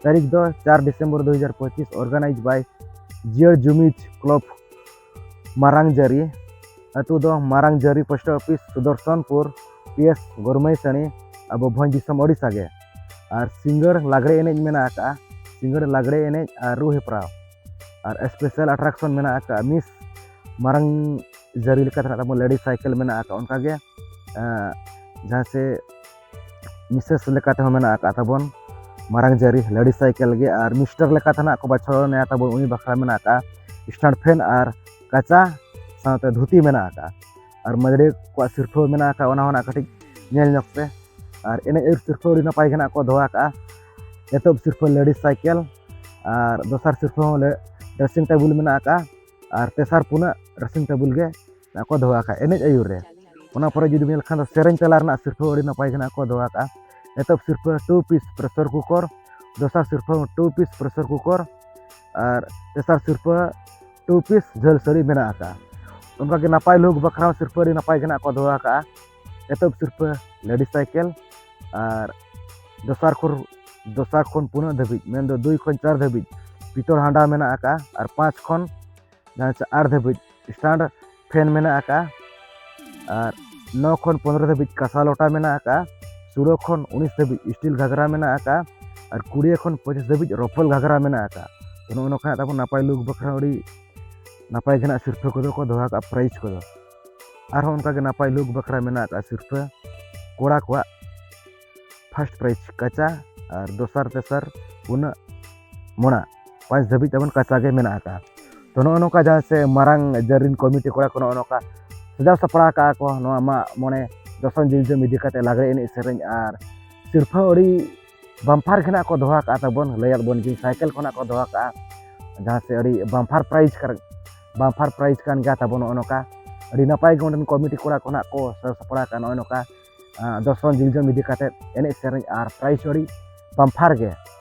ᱛᱟᱹᱨᱤᱠᱷ ᱫᱚ ᱪᱟᱨ ᱰᱤᱥᱮᱢᱵᱚᱨ ᱫᱩ ᱦᱟᱡᱟᱨ ᱯᱚᱸᱪᱤᱥ, organize by ᱡᱤᱭᱟᱹᱲ ᱡᱩᱢᱤᱡᱽ club ᱢᱟᱨᱟᱝ ᱡᱟᱹᱨᱤ᱾ ᱟᱹᱛᱩ ᱫᱚ ᱢᱟᱨᱟᱝ ᱡᱟᱹᱨᱤ post office, ᱥᱩᱫᱚᱨᱥᱚᱱᱯᱩᱨ, P S ᱜᱚᱨᱢᱟᱹᱭᱥᱟᱹᱲᱤ, ᱟᱵᱚ ᱵᱷᱚᱸᱡᱽ ᱫᱤᱥᱚᱢ ᱳᱰᱤᱥᱟ ᱜᱮ᱾ ᱟᱨ ᱥᱤᱸᱜᱟᱹᱲ ᱞᱟᱜᱽᱲᱮ ᱮᱱᱮᱡ ᱢᱮᱱᱟᱜ ᱟᱠᱟᱫᱼᱟ, ᱥᱤᱸᱜᱟᱹᱲ ᱞᱟᱜᱽᱲᱮ ᱮᱱᱮᱡ ᱟᱨ ᱨᱩ ᱦᱮᱯᱨᱟᱣ᱾ ᱟᱨ special attraction ᱢᱮᱱᱟᱜ ᱟᱠᱟᱫᱼᱟ Miss ᱢᱟᱨᱟᱝ ᱡᱟᱹᱨᱤ ᱞᱮᱠᱟᱛᱮ ᱱᱟᱜ ᱛᱟᱵᱚᱱ ladies cycle ᱢᱮᱱᱟᱜ ᱟᱠᱟᱫᱼᱟ᱾ ᱚᱱᱠᱟᱜᱮ, ᱮᱸ, ᱡᱟᱦᱟᱸ ᱪᱮ Missus ᱞᱮᱠᱟ ᱛᱮᱦᱚᱸ ᱢᱮᱱᱟᱜ ᱟᱠᱟᱫ ᱛᱟᱵᱚᱱ ᱢᱟᱨᱟᱝ ᱡᱟᱹᱨᱤ ladies cycle ᱜᱮ, ᱟᱨ Mister ᱞᱮᱠᱟᱛᱮ ᱱᱟᱜ ᱠᱚ ᱵᱟᱪᱷᱟᱣ ᱮᱱᱟ ᱛᱟᱵᱚᱱ, ᱩᱱᱤ ᱵᱟᱠᱷᱨᱟ ᱢᱮᱱᱟᱜ ᱟᱠᱟᱫ stand fan ᱟᱨ ᱠᱟᱪᱟ ᱥᱟᱶᱛᱮ ᱫᱷᱩᱛᱤ ᱢᱮᱱᱟᱜ ᱟᱠᱟᱫ᱾ ᱟᱨ ᱢᱟᱹᱫᱟᱹᱲᱤᱭᱟᱹ ᱠᱚᱣᱟᱜ ᱥᱤᱨᱯᱷᱟᱹ ᱢᱮᱱᱟᱜ ᱟᱠᱟᱫ, ᱚᱱᱟ ᱦᱚᱸ ᱱᱟᱜ ᱠᱟᱹᱴᱤᱡ ᱧᱮᱞ ᱧᱚᱜ ᱯᱮ᱾ ᱟᱨ ᱮᱱᱮᱡ ᱟᱹᱭᱩᱨ ᱥᱤᱨᱯᱷᱟᱹ ᱟᱹᱰᱤ ᱱᱟᱯᱟᱭ ᱜᱮ ᱱᱟᱜ ᱠᱚ ᱫᱚᱦᱚ ᱟᱠᱟᱫᱼᱟ᱾ ᱮᱛᱚᱦᱚᱵ ᱥᱤᱨᱯᱷᱟᱹ ladies cycle, ᱟᱨ ᱫᱚᱥᱟᱨ ᱥᱤᱨᱯᱷᱟᱹ ᱦᱚᱸ ᱞᱮ dressing table ᱢᱮᱱᱟᱜ ᱟᱠᱟᱫᱼᱟ, ᱟᱨ ᱛᱮᱥᱟᱨ ᱯᱩᱱᱟᱜ dressing table ᱜᱮ ᱱᱟᱜ ᱠᱚ ᱫᱚᱦᱚ ᱟᱠᱟᱫᱼᱟ ᱮᱱᱮᱡ ᱟᱹᱭᱩᱨ ᱨᱮ᱾ ᱚᱱᱟ ᱯᱚᱨᱮ ᱡᱩᱫᱤ ᱧᱮᱞ ᱠᱷᱟᱱ ᱫᱚ ᱥᱮᱨᱮᱧ ᱛᱟᱞᱟ ᱨᱮᱱᱟᱜ ᱥᱤᱨᱯᱷᱟᱹ ᱟᱹᱰᱤ ᱱᱟᱯᱟᱭ ᱜᱮ ᱱᱟᱜ ᱠᱚ ᱫᱚᱦᱚ ᱟᱠᱟᱫᱼᱟ᱾ ᱮᱛᱚᱦᱚᱵ ᱥᱤᱨᱯᱷᱟᱹ two piece pressure cooker, ᱫᱚᱥᱟᱨ ᱥᱤᱨᱯᱷᱟᱹ two piece pressure cooker, ᱟᱨ ᱛᱮᱥᱟᱨ ᱥᱤᱨᱯᱷᱟᱹ two piece ᱡᱷᱟᱹᱞ ᱥᱟᱹᱲᱤ ᱢᱮᱱᱟᱜ ᱟᱠᱟᱫᱼᱟ᱾ ᱚᱱᱠᱟᱜᱮ ᱱᱟᱯᱟᱭ look ᱵᱟᱠᱷᱨᱟ ᱦᱚᱸ ᱥᱤᱨᱯᱷᱟᱹ ᱟᱹᱰᱤ ᱱᱟᱯᱟᱭ ᱜᱮ ᱱᱟᱜ ᱠᱚ ᱫᱚᱦᱚ ᱟᱠᱟᱫᱼᱟ᱾ ᱮᱛᱚᱦᱚᱵ ᱥᱤᱨᱯᱷᱟᱹ ladies cycle, ᱟᱨ ᱫᱚᱥᱟᱨ ᱠᱷᱚᱱ, ᱫᱚᱥᱟᱨ ᱠᱷᱚᱱ ᱯᱩᱱᱟᱹᱜ ᱫᱷᱟᱹᱵᱤᱡ, ᱢᱮᱱᱫᱚ ᱫᱩᱭ ᱠᱷᱚᱱ ᱪᱟᱨ ᱫᱷᱟᱹᱵᱤᱡ ᱯᱤᱛᱚᱞ ᱦᱟᱸᱰᱟ ᱢᱮᱱᱟᱜ ᱟᱠᱟᱫᱼᱟ, ᱟᱨ ᱯᱟᱸᱪ ᱠᱷᱚᱱ ᱡᱟᱦᱟᱸ ᱪᱮ ᱟᱴ ᱫᱷᱟᱹᱵᱤᱡ stand fan ᱢᱮᱱᱟᱜ ᱟᱠᱟᱫᱼᱟ, ᱟᱨ ᱱᱚ ᱠᱷᱚᱱ ᱯᱚᱱᱨᱚ ᱫᱷᱟᱹᱵᱤᱡ ᱠᱟᱸᱥᱟ ᱞᱚᱴᱟ ᱢᱮᱱᱟᱜ ᱟᱠᱟᱫᱼᱟ, ᱥᱳᱞᱳ ᱠᱷᱚᱱ ᱩᱱᱤᱥ ᱫᱷᱟᱹᱵᱤᱡ steel ᱜᱷᱟᱜᱽᱨᱟ ᱢᱮᱱᱟᱜ ᱟᱠᱟᱫᱼᱟ, ᱟᱨ ᱠᱩᱲᱤ ᱠᱷᱚᱱ ᱯᱚᱸᱪᱤᱥ ᱫᱷᱟᱹᱵᱤᱡ ᱨᱚᱯᱚᱞ ᱜᱷᱟᱜᱽᱨᱟ ᱢᱮᱱᱟᱜ ᱟᱠᱟᱫᱼᱟ᱾ ᱛᱚ ᱱᱚᱜᱼᱚ ᱱᱚᱝᱠᱟ ᱛᱟᱵᱚᱱ ᱱᱟᱯᱟᱭ look ᱵᱟᱠᱷᱨᱟ ᱟᱹᱰᱤ ᱱᱟᱯᱟᱭ ᱜᱮ ᱱᱟᱜ ᱥᱤᱨᱯᱷᱟᱹ ᱠᱚᱫᱚ ᱠᱚ ᱫᱚᱦᱚ ᱟᱠᱟᱫᱼᱟ, prize ᱠᱚᱫᱚ᱾ ᱟᱨᱦᱚᱸ ᱚᱱᱠᱟᱜᱮ ᱱᱟᱯᱟᱭ look ᱵᱟᱠᱷᱨᱟ ᱢᱮᱱᱟᱜ ᱟᱠᱟᱫᱼᱟ ᱥᱤᱨᱯᱷᱟᱹ ᱠᱚᱲᱟ ᱠᱚᱣᱟᱜ first prize ᱠᱟᱪᱟ, ᱟᱨ ᱫᱚᱥᱟᱨ ᱛᱮᱥᱟᱨ ᱯᱩᱱᱟᱹᱜ ᱢᱚᱲᱟ ᱯᱟᱸᱪ ᱫᱷᱟᱹᱵᱤᱡ ᱛᱟᱵᱚᱱ ᱠᱟᱪᱟ ᱜᱮ ᱢᱮᱱᱟᱜ ᱟᱠᱟᱫᱼᱟ᱾ ᱛᱚ, ᱱᱚᱜᱼᱚ ᱱᱚᱝᱠᱟ ᱡᱟᱦᱟᱸ ᱥᱮ ᱢᱟᱨᱟᱝ ᱡᱟᱹᱨᱤᱱ ᱠᱚᱢᱤᱴᱤ ᱠᱚᱲᱟ ᱠᱚ ᱱᱚᱜᱼᱚ ᱱᱚᱝᱠᱟ ᱥᱟᱡᱟᱣ ᱥᱟᱯᱲᱟᱣ ᱠᱟᱜᱼᱟ ᱠᱚ ᱱᱚᱣᱟ ᱢᱟᱜ ᱢᱚᱬᱮ ᱫᱚᱥᱚᱱ ᱡᱤᱞ ᱡᱚᱢ ᱤᱫᱤ ᱠᱟᱛᱮ ᱞᱟᱜᱽᱲᱮ ᱮᱱᱮᱡ ᱥᱮᱨᱮᱧ ᱟᱨ ᱥᱤᱨᱯᱷᱟᱹ ᱟᱹᱰᱤ ᱵᱟᱢᱯᱷᱟᱨ ᱜᱮ ᱱᱟᱜ ᱠᱚ ᱫᱚᱦᱚ ᱟᱠᱟᱫ ᱛᱟᱵᱚᱱ, ᱞᱟᱹᱭᱟᱫ ᱵᱚᱱ ᱜᱤᱧ ᱥᱟᱭᱠᱮᱞ ᱠᱷᱚᱱᱟᱜ ᱠᱚ ᱫᱚᱦᱚ ᱟᱠᱟᱫᱼᱟ, ᱡᱟᱦᱟᱸ ᱥᱮ ᱟᱹᱰᱤ ᱵᱟᱢᱯᱷᱟᱨ ᱯᱨᱟᱭᱤᱡᱽ ᱠᱟᱨ-, ᱵᱟᱢᱯᱷᱟᱨ ᱯᱨᱟᱭᱤᱡᱽ ᱠᱟᱱ ᱜᱮᱭᱟ ᱛᱟᱵᱚᱱ ᱱᱚᱜᱼᱚ ᱱᱚᱝᱠᱟ᱾ ᱟᱹᱰᱤ ᱱᱟᱯᱟᱭ ᱜᱮ ᱚᱸᱰᱮᱱ ᱠᱚᱢᱤᱴᱤ ᱠᱚᱲᱟ ᱠᱷᱚᱱᱟᱜ ᱠᱚ ᱥᱟᱡᱟᱣ ᱥᱟᱯᱲᱟᱣ ᱟᱠᱟᱫ ᱱᱚᱜᱼᱚ ᱱᱚᱝᱠᱟ ᱟᱸ, ᱫᱚᱥᱚᱱ ᱡᱤᱞ ᱡᱚᱢ ᱤᱫᱤ ᱠᱟᱛᱮ ᱮᱱᱮᱡ ᱥᱮᱨᱮᱧ ᱟᱨ ᱯᱨᱟᱭᱤᱡᱽ ᱟᱹᱰᱤ ᱵᱟᱢᱯᱷᱟᱨ ᱜᱮ᱾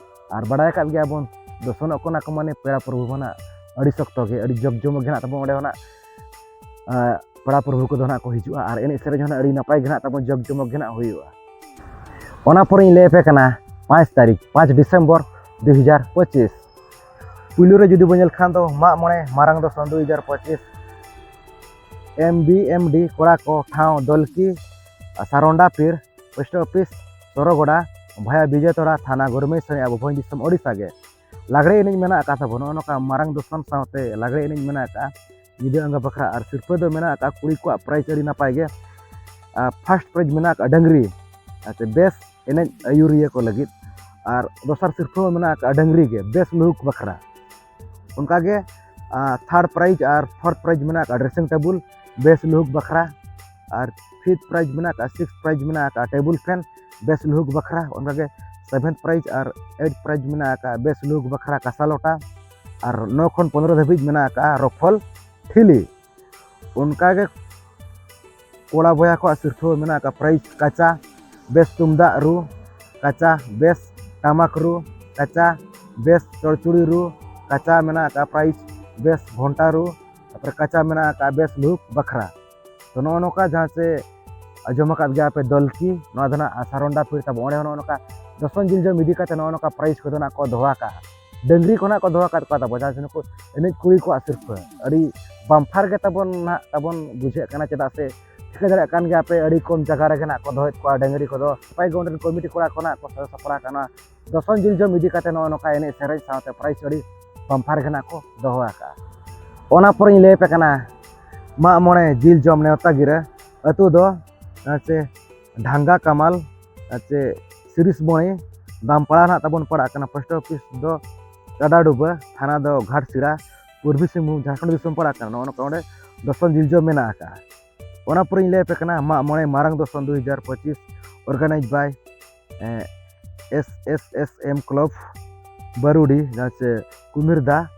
ᱟᱨ ᱵᱟᱲᱟᱭ ᱟᱠᱟᱫ ᱜᱮᱭᱟ ᱵᱚᱱ ᱫᱚᱥᱚᱱᱚᱜ ᱠᱟᱱᱟ ᱠᱚ ᱢᱟᱱᱮ ᱯᱮᱲᱟ ᱯᱨᱚᱵᱷᱩ ᱢᱟ ᱱᱟᱜ ᱟᱹᱰᱤ ᱥᱚᱠᱛᱚ ᱜᱮ, ᱟᱹᱰᱤ ᱡᱚᱠ ᱡᱚᱢᱚᱠ ᱜᱮ ᱱᱟᱜ ᱛᱟᱵᱚᱱ ᱚᱸᱰᱮ ᱦᱚᱸ ᱱᱟᱜ, ᱟᱸ, ᱯᱮᱲᱟ ᱯᱨᱚᱵᱷᱩ ᱠᱚᱫᱚ ᱱᱟᱜ ᱠᱚ ᱦᱤᱡᱩᱜᱼᱟ ᱟᱨ ᱮᱱᱮᱡ ᱥᱮᱨᱮᱧ ᱦᱚᱸ ᱱᱟᱜ ᱟᱹᱰᱤ ᱱᱟᱯᱟᱭ ᱜᱮ ᱱᱟᱜ ᱛᱟᱵᱚᱱ ᱡᱚᱠ ᱡᱚᱢᱚᱠ ᱜᱮ ᱱᱟᱜ ᱦᱩᱭᱩᱜᱼᱟ᱾ ᱚᱱᱟ ᱯᱚᱨᱮᱧ ᱞᱟᱹᱭ ᱟᱯᱮ ᱠᱟᱱᱟ ᱯᱟᱸᱪ ᱛᱟᱹᱨᱤᱠᱷ, ᱯᱟᱸᱪ ᱰᱤᱥᱮᱢᱵᱚᱨ ᱫᱩ ᱦᱟᱡᱟᱨ ᱯᱚᱸᱪᱤᱥ᱾ ᱯᱩᱭᱞᱩ ᱨᱮ ᱡᱩᱫᱤ ᱵᱚᱱ ᱧᱮᱞ ᱠᱷᱟᱱ ᱫᱚ ᱢᱟᱜ ᱢᱚᱬᱮ ᱢᱟᱨᱟᱝ ᱫᱚᱥᱚᱱ ᱫᱩ ᱦᱟᱡᱟᱨ ᱯᱚᱸᱪᱤᱥ, ᱮᱢ ᱵᱤ ᱮᱢ ᱰᱤ ᱠᱚᱲᱟ ᱠᱚ ᱴᱷᱟᱶ ᱫᱚᱞᱠᱤ, ᱥᱟᱨᱚᱱᱰᱟ ᱯᱤᱨ, ᱯᱳᱥᱴ ᱚᱯᱷᱤᱥ, ᱥᱚᱨᱚᱜᱚᱰᱟ, ᱵᱷᱟᱭᱟ ᱵᱤᱡᱚᱭᱛᱚᱲᱟ, ᱛᱷᱟᱱᱟ ᱜᱚᱨᱢᱮᱥᱚᱱᱤ, ᱟᱵᱚ ᱵᱷᱚᱸᱡᱽ ᱫᱤᱥᱚᱢ ᱳᱰᱤᱥᱟ ᱜᱮ᱾ ᱞᱟᱜᱽᱲᱮ ᱮᱱᱮᱡ ᱢᱮᱱᱟᱜ ᱟᱠᱟᱫ ᱛᱟᱵᱚᱱᱟ᱾ ᱱᱚᱜᱼᱚ ᱱᱚᱝᱠᱟ ᱢᱟᱨᱟᱝ ᱫᱚᱥᱚᱱ ᱥᱟᱶᱛᱮ ᱞᱟᱜᱽᱲᱮ ᱮᱱᱮᱡ ᱢᱮᱱᱟᱜ ᱟᱠᱟᱫᱼᱟ ᱧᱤᱫᱟᱹ ᱟᱸᱜᱟ ᱵᱟᱠᱷᱨᱟ᱾ ᱟᱨ ᱥᱤᱨᱯᱟᱹ ᱫᱚ ᱢᱮᱱᱟᱜ ᱟᱠᱟᱫᱼᱟ ᱠᱩᱲᱤ ᱠᱚᱣᱟᱜ ᱯᱨᱟᱭᱤᱡᱽ ᱟᱹᱰᱤ ᱱᱟᱯᱟᱭ ᱜᱮ᱾ ᱟᱨ ᱯᱷᱟᱥᱴ ᱯᱨᱟᱭᱤᱡᱽ ᱢᱮᱱᱟᱜ ᱟᱠᱟᱫᱼᱟ ᱰᱟᱹᱝᱨᱤ, ᱟᱨ ᱵᱮᱥ ᱮᱱᱮᱡ ᱟᱹᱭᱩᱨᱤᱭᱟᱹ ᱠᱚ ᱞᱟᱹᱜᱤᱫ᱾ ᱟᱨ ᱫᱚᱥᱟᱨ ᱥᱤᱨᱯᱟᱹ ᱦᱚᱸ ᱢᱮᱱᱟᱜ ᱟᱠᱟᱫᱼᱟ ᱰᱟᱹᱝᱨᱤ ᱜᱮ ᱵᱮᱥ ᱞᱩᱦᱩᱠ ᱵᱟᱠᱷᱨᱟ᱾ ᱚᱱᱠᱟᱜᱮ, ᱟᱨ ᱛᱷᱟᱨᱰ ᱯᱨᱟᱭᱤᱡᱽ ᱟᱨ ᱯᱷᱳᱨᱛᱷ ᱯᱨᱟᱭᱤᱡᱽ ᱢᱮᱱᱟᱜ ᱟᱠᱟᱫᱼᱟ ᱰᱨᱮᱥᱤᱝ ᱴᱮᱵᱩᱞ ᱵᱮᱥ ᱞᱩᱦᱩᱠ ᱵᱟᱠᱷᱨᱟ᱾ ᱟᱨ ᱯᱷᱤᱯᱛᱷ ᱯᱨᱟᱭᱤᱡᱽ ᱢᱮᱱᱟᱜ ᱟᱠᱟᱫᱼᱟ, ᱥᱤᱠᱥᱛᱷ ᱯᱨᱟᱭᱤᱡᱽ ᱢᱮᱱᱟᱜ ᱟᱠᱟᱫᱼᱟ ᱴᱮᱵᱩᱞ ᱯᱷᱮᱱ ᱵᱮᱥ ᱞᱩᱦᱩᱠ ᱵᱟᱠᱷᱨᱟ᱾ ᱚᱱᱠᱟᱜᱮ ᱥᱮᱵᱷᱮᱱᱛᱷ ᱯᱨᱟᱭᱤᱡᱽ ᱟᱨ ᱮᱭᱤᱴ ᱯᱨᱟᱭᱤᱡᱽ ᱢᱮᱱᱟᱜ ᱟᱠᱟᱫᱼᱟ ᱵᱮᱥ ᱞᱩᱦᱩᱠ ᱵᱟᱠᱷᱨᱟ ᱠᱟᱸᱥᱟ ᱞᱚᱴᱟ᱾ ᱟᱨ ᱱᱚ ᱠᱷᱚᱱ ᱯᱚᱱᱨᱚ ᱫᱷᱟᱹᱵᱤᱡ ᱢᱮᱱᱟᱜ ᱟᱠᱟᱫᱼᱟ ᱨᱚᱯᱷᱚᱞ ᱴᱷᱤᱞᱤ᱾ ᱚᱱᱠᱟᱜᱮ ᱠᱚᱲᱟ ᱵᱚᱭᱦᱟ ᱠᱚᱣᱟᱜ ᱥᱤᱨᱯᱷᱟᱹ ᱢᱮᱱᱟᱜ ᱟᱠᱟᱫᱼᱟ ᱯᱨᱟᱭᱤᱡᱽ ᱠᱟᱪᱟ ᱵᱮᱥ ᱛᱩᱢᱫᱟᱜ ᱨᱩ, ᱠᱟᱪᱟ ᱵᱮᱥ ᱴᱟᱢᱟᱠ ᱨᱩ, ᱠᱟᱪᱟ ᱵᱮᱥ ᱪᱚᱲᱪᱩᱲᱤ ᱨᱩ, ᱠᱟᱪᱟ ᱢᱮᱱᱟᱜ ᱟᱠᱟᱫᱼᱟ ᱯᱨᱟᱭᱤᱡᱽ ᱵᱮᱥ ᱜᱷᱚᱱᱴᱟ ᱨᱩ, ᱛᱟᱨᱯᱚᱨᱮ ᱠᱟᱪᱟ ᱢᱮᱱᱟᱜ ᱟᱠᱟᱫᱼᱟ ᱵᱮᱥ ᱞᱩᱦᱩᱠ ᱵᱟᱠᱷᱨᱟ᱾ ᱛᱚ, ᱱᱚᱜᱼᱚ ᱱᱚᱝᱠᱟ ᱡᱟᱦᱟᱸ ᱥᱮ ᱟᱸᱡᱚᱢ ᱟᱠᱟᱫ ᱜᱮᱭᱟ ᱯᱮ ᱫᱚᱞᱠᱤ, ᱱᱚᱣᱟ ᱫᱚ ᱱᱟᱜ ᱥᱟᱨᱚᱱᱰᱟ ᱯᱤᱲ ᱛᱟᱵᱚ, ᱚᱸᱰᱮ ᱦᱚᱸ ᱱᱚᱜᱼᱚ ᱱᱚᱝᱠᱟ ᱫᱚᱥᱚᱱ ᱡᱤᱞ ᱡᱚᱢ ᱤᱫᱤ ᱠᱟᱛᱮ ᱱᱚᱜᱼᱚ ᱱᱚᱝᱠᱟ ᱯᱨᱟᱭᱤᱡᱽ ᱠᱚᱫᱚ ᱱᱟᱜ ᱠᱚ ᱫᱚᱦᱚ ᱟᱠᱟᱫᱼᱟ᱾ ᱰᱟᱹᱝᱨᱤ ᱠᱚ ᱱᱟᱜ ᱠᱚ ᱫᱚᱦᱚ ᱟᱠᱟᱫ ᱠᱚᱣᱟ ᱛᱟᱵᱚ, ᱡᱟᱦᱟᱸ ᱥᱮ ᱱᱩᱠᱩ ᱮᱱᱮᱡ ᱠᱩᱲᱤ ᱠᱚᱣᱟᱜ ᱥᱤᱨᱯᱷᱟᱹ᱾ ᱟᱹᱰᱤ ᱵᱟᱢᱯᱷᱟᱨ ᱜᱮ ᱛᱟᱵᱚᱱ ᱱᱟᱜ ᱛᱟᱵᱚᱱ ᱵᱩᱡᱷᱟᱹᱜ ᱠᱟᱱᱟ, ᱪᱮᱫᱟᱜ ᱥᱮ ᱴᱷᱤᱠᱟᱹ ᱫᱟᱲᱮᱭᱟᱜ ᱠᱟᱱ ᱜᱮᱭᱟ ᱯᱮ ᱟᱹᱰᱤ ᱠᱚᱢ ᱡᱟᱭᱜᱟ ᱨᱮᱜᱮ ᱱᱟᱜ ᱠᱚ ᱫᱚᱦᱚᱭᱮᱫ ᱠᱚᱣᱟ ᱰᱟᱹᱝᱨᱤ ᱠᱚᱫᱚ᱾ ᱱᱟᱯᱟᱭ ᱜᱮ ᱚᱸᱰᱮᱱ ᱠᱚᱢᱤᱴᱤ ᱠᱚᱲᱟ ᱠᱚ ᱱᱟᱜ ᱠᱚ ᱥᱟᱡᱟᱣ ᱥᱟᱯᱲᱟᱣ ᱠᱟᱱᱟ᱾ ᱫᱚᱥᱚᱱ ᱡᱤᱞ ᱡᱚᱢ ᱤᱫᱤ ᱠᱟᱛᱮ ᱱᱚᱜᱼᱚ ᱱᱚᱝᱠᱟ ᱮᱱᱮᱡ ᱥᱮᱨᱮᱧ ᱥᱟᱶᱛᱮ ᱯᱨᱟᱭᱤᱡᱽ ᱟᱹᱰᱤ ᱵᱟᱢᱯᱷᱟᱨ ᱜᱮ ᱱᱟᱜ ᱠᱚ ᱫᱚᱦᱚ ᱟᱠᱟᱫᱼᱟ᱾ ᱚᱱᱟ ᱯᱚᱨᱮᱧ ᱞᱟᱹᱭ ᱟᱯᱮ ᱠᱟᱱᱟ ᱢᱟᱜ ᱢᱚᱬᱮ ᱡᱤᱞ ᱡᱚᱢ ᱱᱮᱣᱛᱟ ᱜᱤᱨᱟᱹ᱾ ᱟᱹᱛᱩ ᱫᱚ ᱪᱮ ᱰᱷᱟᱝᱜᱟ ᱠᱟᱢᱟᱞ, ᱪᱮ ᱥᱤᱨᱤᱥ ᱵᱚᱬᱤ, ᱫᱟᱢᱯᱟᱲᱟ ᱱᱟᱜ ᱛᱟᱵᱚᱱ ᱯᱟᱲᱟᱜ ᱠᱟᱱᱟ᱾ ᱯᱳᱥᱴ ᱚᱯᱷᱤᱥ ᱫᱚ ᱠᱟᱰᱟᱰᱩᱵᱟᱹ, ᱛᱷᱟᱱᱟ ᱫᱚ ᱜᱷᱟᱴᱥᱤᱨᱟ, ᱯᱩᱨᱵᱤ ᱥᱤᱝᱵᱷᱩᱢ, ᱡᱷᱟᱲᱠᱷᱚᱸᱰ ᱫᱤᱥᱚᱢ ᱯᱟᱲᱟᱜ ᱠᱟᱱᱟ, ᱱᱚᱜᱼᱚ ᱱᱚᱝᱠᱟ ᱚᱸᱰᱮ ᱫᱚᱥᱚᱱ ᱡᱤᱞᱡᱚ ᱢᱮᱱᱟᱜ ᱟᱠᱟᱫᱼᱟ᱾ ᱚᱱᱟ ᱯᱚᱨᱮᱧ ᱞᱟᱹᱭ ᱟᱯᱮ ᱠᱟᱱᱟ ᱢᱟᱜ ᱢᱚᱬᱮ ᱢᱟᱨᱟᱝ ᱫᱚᱥᱚᱱ ᱫᱩ ᱦᱟᱡᱟᱨ ᱯᱚᱸᱪᱤᱥ, organized by S S S M Club ᱵᱟᱨᱩᱰᱤ, ᱡᱟᱦᱟᱸ ᱪᱮ ᱠᱩᱢᱤᱨᱫᱟ,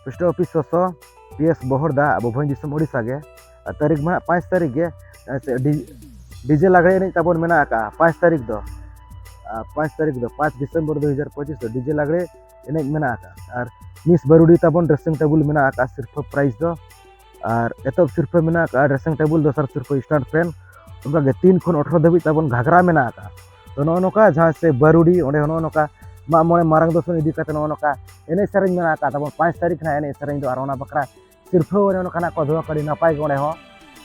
ᱯᱳᱥᱴ ᱚᱯᱷᱤᱥ ᱥᱚᱥᱚ, ᱯᱤ ᱮᱥ ᱵᱚᱦᱚᱲᱫᱟ, ᱟᱵᱚ ᱵᱷᱚᱸᱡᱽ ᱫᱤᱥᱚᱢ ᱳᱰᱤᱥᱟ ᱜᱮ᱾ ᱟᱨ ᱛᱟᱹᱨᱤᱠᱷ ᱢᱟ ᱦᱟᱸᱜ ᱯᱟᱸᱪ ᱛᱟᱹᱨᱤᱠᱷ ᱜᱮ, ᱡᱟᱦᱟᱸ ᱪᱮ ᱰᱤ-, ᱰᱤᱡᱮ ᱞᱟᱜᱽᱲᱮ ᱮᱱᱮᱡ ᱛᱟᱵᱚᱱ ᱢᱮᱱᱟᱜ ᱟᱠᱟᱫᱼᱟ ᱯᱟᱸᱪ ᱛᱟᱹᱨᱤᱠᱷ ᱫᱚ᱾ ᱟᱨ ᱯᱟᱸᱪ ᱛᱟᱹᱨᱤᱠᱷ ᱫᱚ, ᱯᱟᱸᱪ ᱰᱤᱥᱮᱢᱵᱚᱨ ᱫᱩ ᱦᱟᱡᱟᱨ ᱯᱚᱸᱪᱤᱥ ᱫᱚ ᱰᱤᱡᱮ ᱞᱟᱜᱽᱲᱮ ᱮᱱᱮᱡ ᱢᱮᱱᱟᱜ ᱟᱠᱟᱫᱼᱟ᱾ ᱟᱨ ᱢᱤᱥ ᱵᱟᱨᱩᱰᱤ ᱛᱟᱵᱚᱱ dressing table ᱢᱮᱱᱟᱜ ᱟᱠᱟᱫᱼᱟ, ᱥᱤᱨᱯᱷᱟᱹ prize ᱫᱚ᱾ ᱟᱨ ᱮᱛᱚᱦᱚᱵ ᱥᱤᱨᱯᱷᱟᱹ ᱢᱮᱱᱟᱜ ᱟᱠᱟᱫᱼᱟ dressing table, ᱫᱚᱥᱟᱨ ᱥᱤᱨᱯᱷᱟᱹ stand fan, ᱚᱱᱠᱟᱜᱮ ᱛᱤᱱ ᱠᱷᱚᱱ ᱟᱴᱷᱨᱚ ᱫᱷᱟᱹᱵᱤᱡ ᱛᱟᱵᱚᱱ ᱜᱷᱟᱜᱽᱨᱟ ᱢᱮᱱᱟᱜ ᱟᱠᱟᱫᱼᱟ᱾ ᱛᱚ, ᱱᱚᱜᱼᱚ ᱱᱚᱝᱠᱟ ᱡᱟᱦᱟᱸ ᱥᱮ ᱵᱟᱨᱩᱰᱤ, ᱚᱸᱰᱮ ᱦᱚᱸ ᱱᱚᱜᱼᱚ ᱱᱚᱝᱠᱟ ᱢᱟᱜ ᱢᱚᱬᱮ ᱢᱟᱨᱟᱝ ᱫᱚᱥᱚᱱ ᱤᱫᱤ ᱠᱟᱛᱮ ᱱᱚᱜᱼᱚ ᱱᱚᱝᱠᱟ ᱮᱱᱮᱡ ᱥᱮᱨᱮᱧ ᱢᱮᱱᱟᱜ ᱟᱠᱟᱫ ᱛᱟᱵᱚᱱ, ᱯᱟᱸᱪ ᱛᱟᱹᱨᱤᱠᱷ ᱨᱮᱱᱟᱜ ᱮᱱᱮᱡ ᱥᱮᱨᱮᱧ ᱫᱚ᱾ ᱟᱨ ᱚᱱᱟ ᱵᱟᱠᱷᱨᱟ ᱥᱤᱨᱯᱷᱟᱹ ᱚᱱᱮ ᱚᱱᱠᱟᱱᱟᱜ ᱠᱚ ᱫᱚᱦᱚ ᱠᱟᱜᱼᱟ, ᱟᱹᱰᱤ ᱱᱟᱯᱟᱭ ᱜᱮ ᱚᱸᱰᱮ ᱦᱚᱸ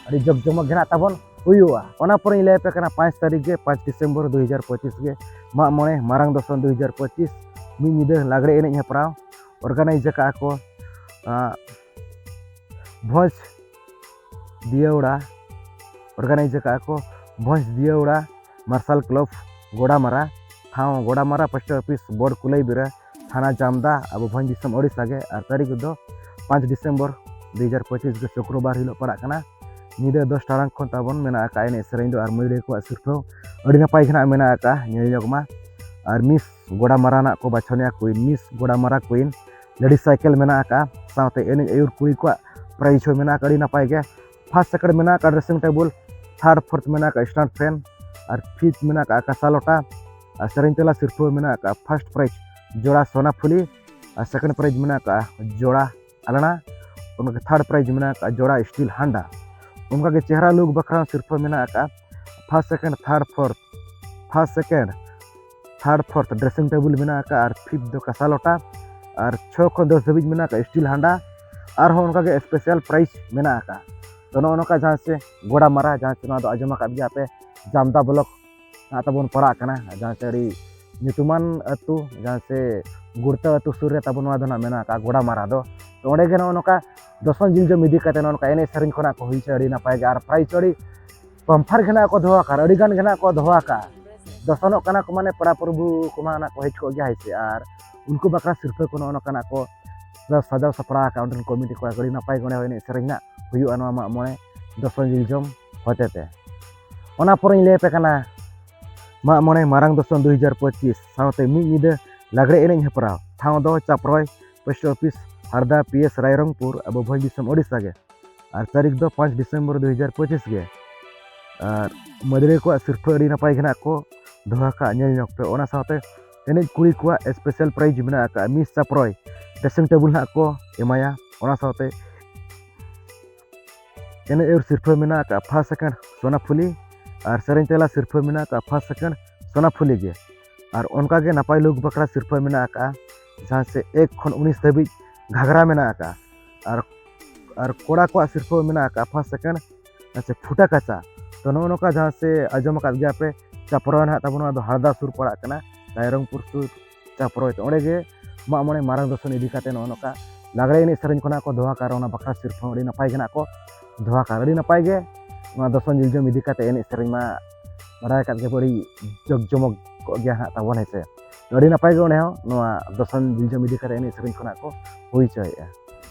ᱟᱹᱰᱤ ᱡᱚᱠ ᱡᱚᱢᱚᱠ ᱜᱮ ᱱᱟᱜ ᱛᱟᱵᱚᱱ ᱦᱩᱭᱩᱜᱼᱟ᱾ ᱚᱱᱟ ᱯᱚᱨᱮᱧ ᱞᱟᱹᱭ ᱟᱯᱮ ᱠᱟᱱᱟ ᱯᱟᱸᱪ ᱛᱟᱹᱨᱤᱠᱷ ᱜᱮ, ᱯᱟᱸᱪ ᱰᱤᱥᱮᱢᱵᱚᱨ ᱫᱩ ᱦᱟᱡᱟᱨ ᱯᱚᱸᱪᱤᱥ ᱜᱮ ᱢᱟᱜ ᱢᱚᱬᱮ ᱢᱟᱨᱟᱝ ᱫᱚᱥᱚᱱ ᱫᱩ ᱦᱟᱡᱟᱨ ᱯᱚᱸᱪᱤᱥ, ᱢᱤᱫ ᱧᱤᱫᱟᱹ ᱞᱟᱜᱽᱲᱮ ᱮᱱᱮᱡ ᱦᱮᱯᱨᱟᱣ organize ᱟᱠᱟᱫᱼᱟ ᱠᱚ, ᱟᱸ, ᱵᱷᱚᱸᱡᱽ ᱫᱤᱭᱟᱹᱣᱲᱟ, organize ᱟᱠᱟᱫᱼᱟ ᱠᱚ ᱵᱷᱚᱸᱡᱽ ᱫᱤᱭᱟᱹᱣᱲᱟ ᱢᱟᱨᱥᱟᱞ ᱠᱞᱟᱵᱽ ᱜᱚᱰᱟᱢᱟᱨᱟ, ᱴᱷᱟᱶ ᱜᱚᱰᱟᱢᱟᱨᱟ, ᱯᱳᱥᱴ ᱚᱯᱷᱤᱥ ᱵᱳᱨᱰ ᱠᱩᱞᱟᱹᱭᱵᱤᱨᱟᱹ, ᱛᱷᱟᱱᱟ ᱡᱟᱢᱫᱟ, ᱟᱵᱚ ᱵᱷᱚᱸᱡᱽ ᱫᱤᱥᱚᱢ ᱳᱰᱤᱥᱟ ᱜᱮ᱾ ᱟᱨ ᱛᱟᱹᱨᱤᱠᱷ ᱫᱚ ᱯᱟᱸᱪ ᱰᱤᱥᱮᱢᱵᱚᱨ ᱫᱩ ᱦᱟᱡᱟᱨ ᱯᱚᱸᱪᱤᱥ ᱜᱮ, ᱥᱩᱠᱨᱚᱵᱟᱨ ᱦᱤᱞᱳᱜ ᱯᱟᱲᱟᱜ ᱠᱟᱱᱟ᱾ ᱧᱤᱫᱟᱹ ᱫᱚᱥ ᱴᱟᱲᱟᱝ ᱠᱷᱚᱱ ᱛᱟᱵᱚᱱ ᱢᱮᱱᱟᱜ ᱟᱠᱟᱫ ᱮᱱᱮᱡ ᱥᱮᱨᱮᱧ ᱫᱚ᱾ ᱟᱨ ᱢᱟᱹᱭ ᱞᱟᱹᱭ ᱠᱚᱣᱟᱜ ᱥᱤᱨᱯᱷᱟᱹ ᱟᱹᱰᱤ ᱱᱟᱯᱟᱭ ᱜᱮ ᱱᱟᱜ ᱢᱮᱱᱟᱜ ᱟᱠᱟᱫᱼᱟ, ᱧᱮᱞ ᱧᱚᱜ ᱢᱟ᱾ ᱟᱨ ᱢᱤᱥ ᱜᱚᱰᱟᱢᱟᱨᱟ ᱱᱟᱜ ᱠᱚ ᱵᱟᱪᱷᱚᱱᱮᱭᱟ ᱠᱩᱭᱤᱱ, ᱢᱤᱥ ᱜᱚᱰᱟᱢᱟᱨᱟ ᱠᱩᱭᱤᱱ, ᱞᱮᱰᱤᱥ ᱥᱟᱭᱠᱮᱞ ᱢᱮᱱᱟᱜ ᱟᱠᱟᱫᱼᱟ, ᱥᱟᱶᱛᱮ ᱮᱱᱮᱡ ᱟᱹᱭᱩᱨ ᱠᱩᱲᱤ ᱠᱚᱣᱟᱜ prize ᱦᱚᱸ ᱢᱮᱱᱟᱜ ᱟᱠᱟᱫᱼᱟ, ᱟᱹᱰᱤ ᱱᱟᱯᱟᱭ ᱜᱮ᱾ first second ᱢᱮᱱᱟᱜ ᱟᱠᱟᱫᱼᱟ dressing table, third fourth ᱢᱮᱱᱟᱜ ᱟᱠᱟᱫᱼᱟ stand fan, ᱟᱨ fifth ᱢᱮᱱᱟᱜ ᱟᱠᱟᱫᱼᱟ ᱠᱟᱸᱥᱟ ᱞᱚᱴᱟ, ᱟᱨ ᱥᱮᱨᱮᱧ ᱛᱮᱞᱟ ᱥᱤᱨᱯᱷᱟᱹ ᱢᱮᱱᱟᱜ ᱟᱠᱟᱫᱼᱟ first prize ᱡᱚᱲᱟ ᱥᱚᱱᱟ ᱯᱷᱩᱞᱤ, ᱟᱨ second prize ᱢᱮᱱᱟᱜ ᱟᱠᱟᱫᱼᱟ ᱡᱚᱲᱟ ᱟᱞᱟᱱᱟ, ᱚᱱᱠᱟᱜᱮ third prize ᱢᱮᱱᱟᱜ ᱟᱠᱟᱫᱼᱟ ᱡᱚᱲᱟ steel ᱦᱟᱱᱰᱟ᱾ ᱚᱱᱠᱟᱜᱮ ᱪᱮᱦᱨᱟ look ᱵᱟᱠᱷᱨᱟ ᱦᱚᱸ ᱥᱤᱨᱯᱷᱟᱹ ᱢᱮᱱᱟᱜ ᱟᱠᱟᱫᱼᱟ first second third fourth, first second third fourth dressing table ᱢᱮᱱᱟᱜ ᱟᱠᱟᱫᱼᱟ, ᱟᱨ fifth ᱫᱚ ᱠᱟᱸᱥᱟ ᱞᱚᱴᱟ, ᱟᱨ ᱪᱷᱚ ᱠᱷᱚᱱ ᱫᱚᱥ ᱫᱷᱟᱹᱵᱤᱡ ᱢᱮᱱᱟᱜ ᱟᱠᱟᱫᱼᱟ steel ᱦᱟᱱᱰᱟ᱾ ᱟᱨᱦᱚᱸ ᱚᱱᱠᱟᱜᱮ special prize ᱢᱮᱱᱟᱜ ᱟᱠᱟᱫᱼᱟ᱾ ᱛᱚ, ᱱᱚᱜᱼᱚ ᱱᱚᱝᱠᱟ ᱡᱟᱦᱟᱸ ᱥᱮ ᱜᱚᱰᱟᱢᱟᱨᱟ, ᱡᱟᱦᱟᱸ ᱥᱮ ᱱᱚᱣᱟ ᱫᱚ ᱟᱸᱡᱚᱢ ᱟᱠᱟᱫ ᱜᱮᱭᱟ ᱯᱮ, ᱡᱟᱢᱫᱟ block ᱱᱟᱜ ᱛᱟᱵᱚᱱ ᱯᱟᱲᱟᱜ ᱠᱟᱱᱟ, ᱡᱟᱦᱟᱸ ᱥᱮ ᱟᱹᱰᱤ ᱧᱩᱛᱩᱢᱟᱱ ᱟᱹᱛᱩ, ᱡᱟᱦᱟᱸ ᱥᱮ ᱜᱩᱲᱛᱟᱹ ᱟᱹᱛᱩ ᱥᱩᱨ ᱨᱮ ᱛᱟᱵᱚᱱ ᱱᱚᱣᱟ ᱫᱚ ᱱᱟᱜ ᱢᱮᱱᱟᱜ ᱟᱠᱟᱫᱼᱟ ᱜᱚᱰᱟᱢᱟᱨᱟ ᱫᱚ᱾ ᱛᱚ, ᱚᱸᱰᱮ ᱜᱮ ᱱᱚᱜᱼᱚ ᱱᱚᱝᱠᱟ ᱫᱚᱥᱚᱱ ᱡᱤᱞᱡᱚᱢ ᱤᱫᱤ ᱠᱟᱛᱮ ᱱᱚᱜᱼᱚ ᱱᱚᱝᱠᱟ ᱮᱱᱮᱡ ᱥᱮᱨᱮᱧ ᱠᱷᱚᱱᱟᱜ ᱠᱚ ᱦᱩᱭ ᱦᱚᱪᱚᱭᱟ, ᱟᱹᱰᱤ ᱱᱟᱯᱟᱭ ᱜᱮ᱾ ᱟᱨ prize ᱟᱹᱰᱤ bumper ᱜᱮ ᱱᱟᱜ ᱠᱚ ᱫᱚᱦᱚ ᱟᱠᱟᱫᱼᱟ, ᱟᱹᱰᱤ ᱜᱟᱱ ᱜᱮ ᱱᱟᱜ ᱠᱚ ᱫᱚᱦᱚ ᱟᱠᱟᱫᱼᱟ᱾ ᱫᱚᱥᱚᱱᱚᱜ ᱠᱟᱱᱟ ᱠᱚ, ᱢᱟᱱᱮ ᱯᱮᱲᱟ ᱯᱨᱚᱵᱷᱩ ᱠᱚᱢᱟ ᱱᱟᱜ ᱠᱚ ᱦᱮᱡ ᱠᱚᱜ ᱜᱮᱭᱟ, ᱦᱮᱸ ᱥᱮ, ᱟᱨ ᱩᱱᱠᱩ ᱵᱟᱠᱷᱨᱟ ᱥᱤᱨᱯᱷᱟᱹ ᱠᱚ ᱱᱚᱜᱼᱚ ᱱᱚᱝᱠᱟᱱᱟᱜ ᱠᱚ ᱥᱟᱡᱟᱣ ᱥᱟᱯᱲᱟᱣ ᱟᱠᱟᱫ ᱚᱸᱰᱮᱱ ᱠᱚᱢᱤᱴᱤ ᱠᱚᱲᱟ ᱠᱚ᱾ ᱟᱹᱰᱤ ᱱᱟᱯᱟᱭ ᱜᱮ ᱚᱸᱰᱮ ᱦᱚᱸ ᱮᱱᱮᱡ ᱥᱮᱨᱮᱧ ᱨᱮᱱᱟᱜ ᱦᱩᱭᱩᱜᱼᱟ ᱱᱚᱣᱟ ᱢᱟᱜ ᱢᱚᱬᱮ ᱫᱚᱥᱚᱱ ᱡᱤᱞᱡᱚᱢ ᱦᱚᱛᱮᱛᱮ᱾ ᱚᱱᱟ ᱯᱚᱨᱮᱧ ᱞᱟᱹᱭ ᱟᱯᱮ ᱠᱟᱱᱟ ᱢᱟᱜ ᱢᱚᱬᱮ ᱢᱟᱨᱟᱝ ᱫᱚᱥᱚᱱ ᱫᱩ ᱦᱟᱡᱟᱨ ᱯᱚᱸᱪᱤᱥ ᱥᱟᱶᱛᱮ ᱢᱤᱫ ᱧᱤᱫᱟᱹ ᱞᱟᱜᱽᱲᱮ ᱮᱱᱮᱡ ᱦᱮᱯᱨᱟᱣ᱾ ᱴᱷᱟᱶ ᱫᱚ Chaproi post office, Harda P S, Rairangpur, ᱟᱵᱚ ᱵᱷᱚᱸᱡᱽ ᱫᱤᱥᱚᱢ ᱳᱰᱤᱥᱟ ᱜᱮ᱾ ᱟᱨ ᱛᱟᱹᱨᱤᱠᱷ ᱫᱚ ᱯᱟᱸᱪ ᱰᱤᱥᱮᱢᱵᱚᱨ ᱫᱩ ᱦᱟᱡᱟᱨ ᱯᱚᱸᱪᱤᱥ ᱜᱮ᱾ ᱟᱨ ᱢᱟᱹᱫᱟᱹᱲᱤᱭᱟᱹ ᱠᱚᱣᱟᱜ ᱥᱤᱨᱯᱷᱟᱹ ᱟᱹᱰᱤ ᱱᱟᱯᱟᱭ ᱜᱮ ᱦᱮᱱᱟᱜ ᱠᱚ ᱫᱚᱦᱚ ᱟᱠᱟᱫ, ᱧᱮᱞ ᱧᱚᱜ ᱯᱮ᱾ ᱚᱱᱟ ᱥᱟᱶᱛᱮ ᱮᱱᱮᱡ ᱠᱩᱲᱤ ᱠᱚᱣᱟᱜ ᱥᱯᱮᱥᱟᱞ ᱯᱨᱟᱭᱤᱡᱽ ᱢᱮᱱᱟᱜ ᱟᱠᱟᱫ ᱢᱤᱥ ᱪᱟᱯᱨᱚᱭ ᱰᱨᱮᱥᱤᱝ ᱴᱮᱵᱩᱞ ᱱᱟᱦᱟᱜ ᱠᱚ ᱮᱢᱟᱭᱟ᱾ ᱚᱱᱟ ᱥᱟᱶᱛᱮ ᱮᱱᱮᱡ ᱟᱹᱨ ᱥᱤᱨᱯᱷᱟᱹ ᱢᱮᱱᱟᱜ ᱟᱠᱟᱫ ᱯᱷᱟᱥᱴ ᱥᱮᱠᱮᱱᱰ ᱥᱳᱱᱟᱯᱷᱩᱞᱤ, ᱟᱨ ᱥᱮᱨᱮᱧ ᱛᱮᱞᱟ ᱥᱤᱨᱯᱷᱟᱹ ᱢᱮᱱᱟᱜ ᱟᱠᱟᱫ ᱯᱷᱟᱥᱴ ᱥᱮᱠᱮᱱᱰ ᱥᱳᱱᱟᱯᱷᱩᱞᱤ ᱜᱮ᱾ ᱟᱨ ᱚᱱᱠᱟᱜᱮ ᱱᱟᱯᱟᱭ ᱞᱩᱠ ᱵᱟᱠᱷᱨᱟ ᱥᱤᱨᱯᱷᱟᱹ ᱢᱮᱱᱟᱜ ᱟᱠᱟᱫᱼᱟ, ᱡᱟᱦᱟᱸ ᱥᱮ ᱮᱠ ᱠᱷᱚᱱ ᱩᱱᱤᱥ ᱫᱷᱟᱹᱵᱤᱡ ᱜᱷᱟᱜᱽᱨᱟ ᱢᱮᱱᱟᱜ ᱟᱠᱟᱫᱼᱟ᱾ ᱟᱨ ᱟᱨ ᱠᱚᱲᱟ ᱠᱚᱣᱟᱜ ᱥᱤᱨᱯᱷᱟᱹ ᱢᱮᱱᱟᱜ ᱟᱠᱟᱫᱼᱟ ᱯᱷᱟᱥᱴ ᱥᱮᱠᱮᱱᱰ ᱥᱮ ᱯᱷᱩᱴᱟ ᱠᱟᱪᱟ᱾ ᱛᱚ ᱱᱚᱜᱼᱚ ᱱᱚᱝᱠᱟ ᱡᱟᱦᱟᱸ ᱥᱮ ᱟᱸᱡᱚᱢ ᱟᱠᱟᱫ ᱜᱮᱭᱟ ᱯᱮ, ᱪᱟᱯᱨᱚᱭ ᱱᱟᱦᱟᱜ ᱛᱟᱵᱚᱱ ᱱᱚᱣᱟ ᱫᱚ ᱦᱟᱲᱫᱟ ᱥᱩᱨ ᱯᱟᱲᱟᱜ ᱠᱟᱱᱟ, ᱨᱟᱭᱨᱚᱝᱯᱩᱨ ᱥᱩᱨ ᱪᱟᱯᱨᱚᱭ᱾ ᱛᱚ ᱚᱸᱰᱮ ᱜᱮ ᱢᱟᱜ ᱢᱚᱬᱮ ᱢᱟᱨᱟᱝ ᱫᱚᱥᱚᱱ ᱤᱫᱤ ᱠᱟᱛᱮ ᱱᱚᱜᱼᱚ ᱱᱚᱝᱠᱟ ᱞᱟᱜᱽᱲᱮ ᱮᱱᱮᱡ ᱥᱮᱨᱮᱧ ᱠᱷᱚᱱᱟᱜ ᱠᱚ ᱫᱚᱦᱚ ᱟᱠᱟᱫ ᱨᱮᱦᱚᱸ ᱚᱱᱟ ᱵᱟᱠᱷᱨᱟ ᱥᱤᱨᱯᱷᱟᱹ ᱦᱚᱸ ᱟᱹᱰᱤ ᱱᱟᱯᱟᱭ ᱜᱮ ᱱᱟᱦᱟᱜ ᱠᱚ ᱫᱚᱦᱚ ᱟᱠᱟᱫ᱾ ᱟᱹᱰᱤ ᱱᱟᱯᱟᱭ ᱜᱮ ᱱᱚᱣᱟ ᱫᱚᱥᱚᱱ ᱡᱤᱞᱡᱚᱢ ᱤᱫᱤ ᱠᱟᱛᱮ ᱮᱱᱮᱡ ᱥᱮᱨᱮᱧ ᱢᱟ ᱵᱟᱲᱟᱭ ᱟᱠᱟᱫ ᱜᱮ ᱟᱹᱰᱤ ᱡᱚᱜᱽ ᱡᱚᱢᱚᱠ ᱠᱚᱜ ᱜᱮᱭᱟ ᱱᱟᱦᱟᱜ ᱛᱟᱵᱚᱱ, ᱦᱮᱸ ᱥᱮ᱾ ᱛᱚ ᱟᱹᱰᱤ ᱱᱟᱯᱟᱭ ᱜᱮ ᱚᱸᱰᱮ ᱦᱚᱸ ᱱᱚᱣᱟ ᱫᱚᱥᱚᱱ ᱡᱤᱞᱡᱚᱢ ᱤᱫᱤ ᱠᱟᱛᱮ ᱮᱱᱮᱡ ᱥᱮᱨᱮᱧ ᱠᱷᱚᱱᱟᱜ ᱠᱚ ᱦᱩᱭ ᱦᱚᱪᱚᱭᱮᱫᱼᱟ᱾